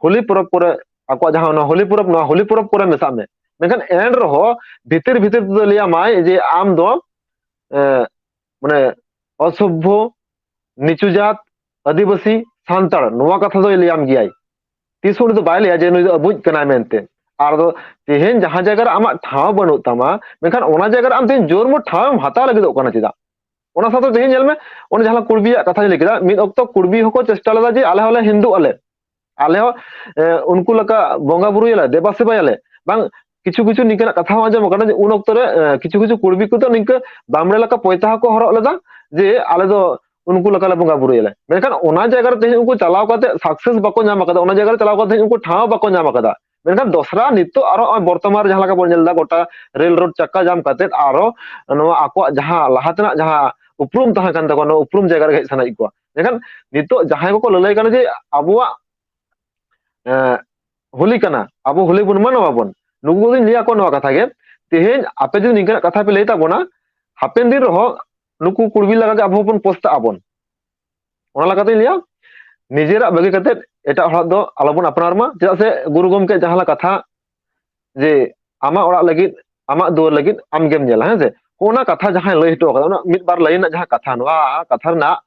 ᱦᱳᱞᱤ ᱯᱚᱨᱚᱵᱽ ᱠᱚᱨᱮ, ᱟᱠᱚᱣᱟᱜ ᱡᱟᱦᱟᱸ ᱚᱱᱟ ᱦᱳᱞᱤ ᱯᱚᱨᱚᱵᱽ, ᱱᱚᱣᱟ ᱦᱳᱞᱤ ᱯᱚᱨᱚᱵᱽ ᱠᱚᱨᱮ ᱢᱮᱥᱟᱜ ᱢᱮ, ᱢᱮᱱᱠᱷᱟᱱ ᱮᱱ ᱨᱮᱦᱚᱸ ᱵᱷᱤᱛᱤᱨ ᱵᱷᱤᱛᱤᱨ ᱛᱮᱫᱚ ᱞᱟᱹᱭᱟᱢᱟᱭ ᱡᱮ ᱟᱢ ᱫᱚ ᱢᱟᱱᱮ ᱚᱥᱚᱵᱷᱚ, ᱱᱤᱪᱩ ᱡᱟᱛ, ᱟᱹᱫᱤᱵᱟᱹᱥᱤ, ᱥᱟᱱᱛᱟᱲ, ᱱᱚᱣᱟ ᱠᱟᱛᱷᱟ ᱫᱚᱭ ᱞᱟᱹᱭᱟᱢ ᱜᱮᱭᱟᱭ᱾ ᱛᱤᱥ ᱦᱚᱸ ᱩᱱᱤ ᱫᱚ ᱵᱟᱭ ᱞᱟᱹᱭᱟ ᱡᱮ ᱱᱩᱭ ᱫᱚ ᱟᱵᱚᱭᱤᱡ ᱠᱟᱱᱟᱭ ᱢᱮᱱᱛᱮ᱾ ᱟᱨ ᱫᱚ ᱛᱮᱦᱮᱧ ᱡᱟᱦᱟᱸ ᱡᱟᱭᱜᱟ ᱨᱮ ᱟᱢᱟᱜ ᱴᱷᱟᱶ ᱵᱟᱹᱱᱩᱜ ᱛᱟᱢᱟ, ᱢᱮᱱᱠᱷᱟᱱ ᱚᱱᱟ ᱡᱟᱭᱜᱟ ᱨᱮ ᱟᱢ ᱛᱮᱦᱮᱧ ᱡᱳᱨ ᱢᱳᱴ ᱴᱷᱟᱶ ᱮᱢ ᱦᱟᱛᱟᱣ ᱞᱟᱹᱜᱤᱫᱚᱜ ᱠᱟᱱᱟ ᱪᱮᱫᱟᱜ? ᱚᱱᱟ ᱥᱟᱶᱛᱮ ᱛᱮᱦᱮᱧ ᱧᱮᱞ ᱢᱮ, ᱚᱱᱮ ᱡᱟᱦᱟᱸ ᱠᱩᱲᱵᱤᱭᱟᱜ ᱠᱟᱛᱷᱟᱧ ᱞᱟᱹᱭ ᱠᱮᱫᱟ, ᱢᱤᱫ ᱚᱠᱛᱚ ᱠᱩᱲᱵᱤ ᱦᱚᱸᱠᱚ ᱪᱮᱥᱴᱟ ᱞᱮᱫᱟ ᱡᱮ ᱟᱞᱮ ᱦᱚᱸᱞᱮ ᱦᱤᱱᱫᱩᱜ ᱟᱞᱮ, ᱟᱞᱮ ᱦᱚᱸ ᱩᱱᱠᱩ ᱞᱮᱠᱟ ᱵᱚᱸᱜᱟ ᱵᱩᱨᱩᱭᱟᱞᱮ, ᱫᱮᱵᱟ ᱥᱮᱵᱟᱭᱟᱞᱮ, ᱵᱟᱝ ᱠᱤᱪᱷᱩ ᱠᱤᱪᱷᱩ ᱱᱤᱝᱠᱟᱹᱱᱟᱜ ᱠᱟᱛᱷᱟ ᱦᱚᱸ ᱟᱸᱡᱚᱢ ᱟᱠᱟᱱᱟ ᱡᱮ ᱩᱱ ᱚᱠᱛᱚ ᱨᱮ ᱠᱤᱪᱷᱩ ᱠᱤᱪᱷᱩ ᱠᱩᱲᱵᱤ ᱠᱚᱫᱚ ᱱᱤᱝᱠᱟᱹ ᱵᱟᱢᱲᱮ ᱞᱮᱠᱟ ᱯᱚᱭᱛᱟ ᱦᱚᱸᱠᱚ ᱦᱚᱨᱚᱜ ᱞᱮᱫᱟ ᱡᱮ ᱟᱞᱮ ᱫᱚ ᱩᱱᱠᱩ ᱞᱮᱠᱟᱞᱮ ᱵᱚᱸᱜᱟ ᱵᱩᱨᱩᱭᱟᱞᱮ᱾ ᱢᱮᱱᱠᱷᱟᱱ ᱚᱱᱟ ᱡᱟᱭᱜᱟ ᱨᱮ ᱛᱮᱦᱮᱧ ᱩᱱᱠᱩ ᱪᱟᱞᱟᱣ ᱠᱟᱛᱮ ᱥᱟᱠᱥᱮᱥ ᱵᱟᱠᱚ ᱧᱟᱢ ᱟᱠᱟᱫᱟ, ᱚᱱᱟ ᱡᱟᱭᱜᱟ ᱨᱮ ᱪᱟᱞᱟᱣ ᱠᱟᱛᱮ ᱛᱮᱦᱮᱧ ᱩᱱᱠᱩ ᱴᱷᱟᱶ ᱵᱟᱠᱚ ᱧᱟᱢ ᱟᱠᱟᱫᱟ᱾ ᱢᱮᱱᱠᱷᱟᱱ ᱫᱚᱥᱨᱟ ᱱᱤᱛᱚᱜ ᱟᱨᱚ ᱱᱚᱜᱼᱚᱭ ᱵᱚᱨᱛᱚᱢᱟᱱ ᱨᱮ ᱡᱟᱦᱟᱸ ᱞᱮᱠᱟ ᱵᱚᱱ ᱧᱮᱞ ᱮᱫᱟ, ᱜᱚᱴᱟ ᱨᱮᱞ ᱨᱳᱰ ᱪᱟᱠᱟ ᱡᱟᱢ ᱠᱟᱛᱮ ᱟᱨᱚ ᱱᱚᱣᱟ ᱟᱠᱚᱣᱟᱜ ᱡᱟᱦᱟᱸ ᱞᱟᱦᱟ ᱛᱮᱱᱟᱜ ᱡᱟᱦᱟᱸ ᱩᱯᱨᱩᱢ ᱛᱟᱦᱮᱸ ᱠᱟᱱ ᱛᱟᱠᱚᱣᱟ, ᱱᱚᱣᱟ ᱩᱯᱨᱩᱢ ᱡᱟᱭᱜᱟ ᱨᱮ ᱦᱮᱡ ᱥᱟᱱᱟᱭᱮᱫ ᱠᱚᱣᱟ᱾ ᱢᱮᱱᱠᱷᱟᱱ ᱱᱤᱛᱚᱜ ᱡᱟᱦᱟᱸᱭ ᱠᱚᱠᱚ ᱞᱟᱹᱞᱟᱹᱭ ᱠᱟᱱᱟ ᱡᱮ ᱟᱵᱚᱣᱟᱜ ᱮᱸ, ᱦᱳᱞᱤ ᱠᱟᱱᱟ, ᱟᱵᱚ ᱦᱳᱞᱤ ᱵᱚᱱ ᱢᱟᱱᱟᱣ ᱟᱵᱚᱱ, ᱱᱩᱠᱩ ᱠᱚᱫᱚᱧ ᱞᱟᱹᱭ ᱟᱠᱚᱣᱟ ᱱᱚᱣᱟ ᱠᱟᱛᱷᱟ ᱜᱮ, ᱛᱮᱦᱮᱧ ᱟᱯᱮ ᱡᱩᱫᱤ ᱱᱤᱝᱠᱟᱹᱱᱟᱜ ᱠᱟᱛᱷᱟ ᱯᱮ ᱞᱟᱹᱭ ᱛᱟᱵᱚᱱᱟ, ᱦᱟᱯᱮᱱ ᱫᱤᱱ ᱨᱮᱦᱚᱸ ᱱᱩᱠᱩ ᱠᱩᱲᱵᱤ ᱞᱮᱠᱟ ᱜᱮ ᱟᱵᱚ ᱦᱚᱸᱵᱚᱱ ᱯᱚᱥᱛᱟᱜ ᱟᱵᱚᱱ᱾ ᱚᱱᱟ ᱞᱮᱠᱟᱛᱮᱧ ᱞᱟᱹᱭᱟ, ᱱᱤᱡᱮᱨᱟᱜ ᱵᱟᱹᱜᱤ ᱠᱟᱛᱮ ᱮᱴᱟᱜ ᱦᱚᱲᱟᱜ ᱫᱚ ᱟᱞᱚᱵᱚᱱ ᱟᱯᱱᱟᱨ ᱢᱟ᱾ ᱪᱮᱫᱟᱜ ᱥᱮ ᱜᱩᱨᱩ ᱜᱚᱢᱠᱮ ᱡᱟᱦᱟᱸ ᱞᱮᱠᱟ ᱠᱟᱛᱷᱟ, ᱡᱮ ᱟᱢᱟᱜ ᱚᱲᱟᱜ ᱞᱟᱹᱜᱤᱫ, ᱟᱢᱟᱜ ᱫᱩᱣᱟᱹᱨ ᱞᱟᱹᱜᱤᱫ ᱟᱢ ᱜᱮᱢ ᱧᱮᱞᱟ, ᱦᱮᱸ ᱥᱮ? ᱚᱱᱟ ᱠᱟᱛᱷᱟ ᱡᱟᱦᱟᱸᱭ ᱞᱟᱹᱭ ᱦᱚᱴᱚ ᱠᱟᱫᱟ, ᱚᱱᱟ ᱢᱤᱫ ᱵᱟᱨ ᱞᱟᱭᱤᱱ ᱨᱮᱱᱟᱜ ᱡᱟᱦᱟᱸ ᱠᱟᱛᱷᱟ, ᱱᱚᱣᱟ ᱠᱟᱛᱷᱟ ᱨᱮᱱᱟᱜ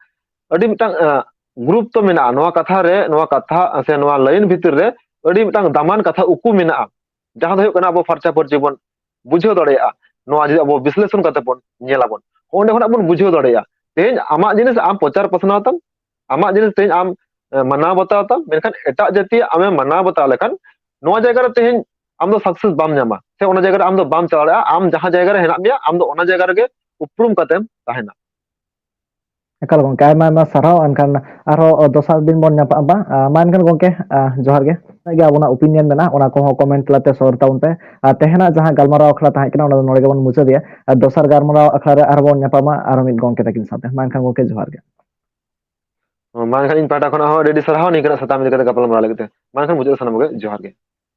ᱟᱹᱰᱤ ᱢᱤᱫᱴᱟᱝ, ᱟᱸ, ᱜᱩᱨᱩᱛᱛᱚ ᱢᱮᱱᱟᱜᱼᱟ᱾ ᱱᱚᱣᱟ ᱠᱟᱛᱷᱟ ᱨᱮ, ᱱᱚᱣᱟ ᱠᱟᱛᱷᱟ ᱥᱮ ᱱᱚᱣᱟ ᱞᱟᱭᱤᱱ ᱵᱷᱤᱛᱤᱨ ᱨᱮ ᱟᱹᱰᱤ ᱢᱤᱫᱴᱟᱝ ᱫᱟᱢᱟᱱ ᱠᱟᱛᱷᱟ ᱩᱠᱩ ᱢᱮᱱᱟᱜᱼᱟ, ᱡᱟᱦᱟᱸ ᱫᱚ ᱦᱩᱭᱩᱜ ᱠᱟᱱᱟ ᱟᱵᱚ ᱯᱷᱟᱨᱪᱟ ᱯᱷᱟᱹᱨᱪᱤ ᱵᱚᱱ ᱵᱩᱡᱷᱟᱹᱣ ᱫᱟᱲᱮᱭᱟᱜᱼᱟ᱾ ᱱᱚᱣᱟ ᱡᱩᱫᱤ ᱟᱵᱚ ᱵᱤᱥᱞᱮᱥᱚᱱ ᱠᱟᱛᱮ ᱵᱚᱱ ᱧᱮᱞᱟᱵᱚᱱ, ᱚᱸᱰᱮ ᱠᱷᱚᱱᱟᱜ ᱵᱚᱱ ᱵᱩᱡᱷᱟᱹᱣ ᱫᱟᱲᱮᱭᱟᱜᱼᱟ᱾ ᱛᱮᱦᱮᱧ ᱟᱢᱟᱜ ᱡᱤᱱᱤᱥ ᱟᱢ ᱯᱨᱚᱪᱟᱨ ᱯᱟᱥᱱᱟᱣ ᱛᱟᱢ, ᱟᱢᱟᱜ ᱡᱤᱱᱤᱥ ᱛᱮᱦᱮᱧ ᱟᱢ ᱮ, ᱢᱟᱱᱟᱣ ᱵᱟᱛᱟᱣ ᱛᱟᱢ, ᱢᱮᱱᱠᱷᱟᱱ ᱮᱴᱟᱜ ᱡᱟᱹᱛᱤᱭᱟᱜ ᱟᱢᱮᱢ ᱢᱟᱱᱟᱣ ᱵᱟᱛᱟᱣ ᱞᱮᱠᱷᱟᱱ ᱱᱚᱣᱟ ᱡᱟᱭᱜᱟ ᱨᱮ ᱛᱮᱦᱮᱧ ᱟᱢ ᱫᱚ ᱥᱟᱠᱥᱮᱥ ᱵᱟᱢ ᱧᱟᱢᱟ, ᱥᱮ ᱚᱱᱟ ᱡᱟᱭᱜᱟ ᱨᱮ ᱟᱢ ᱫᱚ ᱵᱟᱢ ᱪᱟᱞᱟᱣ ᱫᱟᱲᱮᱭᱟᱜᱼᱟ᱾ ᱟᱢ ᱡᱟᱦᱟᱸ ᱡᱟᱭᱜᱟ ᱨᱮ ᱦᱮᱱᱟᱜ ᱢᱮᱭᱟ, ᱟᱢ ᱫᱚ ᱚᱱᱟ ᱡᱟᱭᱜᱟ ᱨᱮᱜᱮ ᱩᱯᱨᱩᱢ ᱠᱟᱛᱮᱢ ᱛᱟᱦᱮᱱᱟ᱾ ᱮᱠᱟᱞ ᱜᱚᱝᱠᱮ, ᱟᱭᱢᱟ ᱟᱭᱢᱟ ᱥᱟᱨᱦᱟᱣ᱾ ᱮᱱᱠᱷᱟᱱ ᱟᱨᱦᱚᱸ ᱫᱚᱥᱟᱨ ᱫᱤᱱ ᱵᱚᱱ ᱧᱟᱯᱟᱢᱟ᱾ ᱟᱸ, ᱢᱟ ᱮᱱᱠᱷᱟᱱ ᱜᱚᱝᱠᱮ, ᱟᱸ, ᱡᱚᱦᱟᱨ ᱜᱮ᱾ ᱚᱱᱟ ᱜᱮ ᱟᱵᱚᱱᱟᱜ ᱚᱯᱤᱱᱤᱭᱚᱱ ᱢᱮᱱᱟᱜᱼᱟ, ᱚᱱᱟ ᱠᱚᱦᱚᱸ ᱠᱚᱢᱮᱱᱴ ᱛᱟᱞᱟᱛᱮ ᱥᱚᱫᱚᱨ ᱛᱟᱵᱚᱱ ᱯᱮ᱾ ᱟᱨ ᱛᱮᱦᱮᱧᱟᱜ ᱡᱟᱦᱟᱸ ᱜᱟᱞᱢᱟᱨᱟᱣ ᱟᱠᱷᱲᱟ ᱛᱟᱦᱮᱸ ᱠᱟᱱᱟ, ᱚᱱᱟ ᱫᱚ ᱱᱚᱰᱮ ᱜᱮᱵᱚᱱ ᱢᱩᱪᱟᱹᱫᱮᱭᱟ᱾ ᱟᱨ ᱫᱚᱥᱟᱨ ᱜᱟᱞᱢᱟᱨᱟᱣ ᱟᱠᱷᱲᱟ ᱨᱮ ᱟᱨᱦᱚᱸ ᱵᱚᱱ ᱧᱟᱯᱟᱢᱟ ᱟᱨᱦᱚᱸ ᱢᱤᱫ ᱜᱚᱝᱠᱮ ᱛᱟᱹᱠᱤᱱ ᱥᱟᱶᱛᱮ᱾ ᱢᱟ ᱮᱱᱠᱷᱟᱱ ᱜᱚᱝᱠᱮ, ᱡᱚᱦᱟᱨ ᱜᱮ᱾ ᱢᱟ ᱮᱱᱠᱷᱟᱱ ᱤᱧ ᱯᱟᱦᱴᱟ ᱠᱷᱚᱱᱟᱜ ᱦᱚᱸ ᱟᱹᱰᱤ ᱟᱹᱰᱤ ᱥᱟᱨᱦᱟᱣ ᱱᱤᱝᱠᱟᱱᱟᱜ ᱥᱟᱛᱟᱢ ᱤᱫᱤ ᱠᱟᱛᱮ ᱜᱟᱯᱟᱞᱢᱟᱨᱟᱣ ᱞᱟᱹᱜᱤᱫ ᱛᱮ᱾ ᱢᱟ ᱮᱱᱠᱷᱟᱱ ᱢᱩᱪᱟᱹᱫ ᱨᱮ ᱥᱟᱱᱟᱢ ᱠᱚᱜᱮ ᱡᱚᱦᱟᱨ ᱜᱮ᱾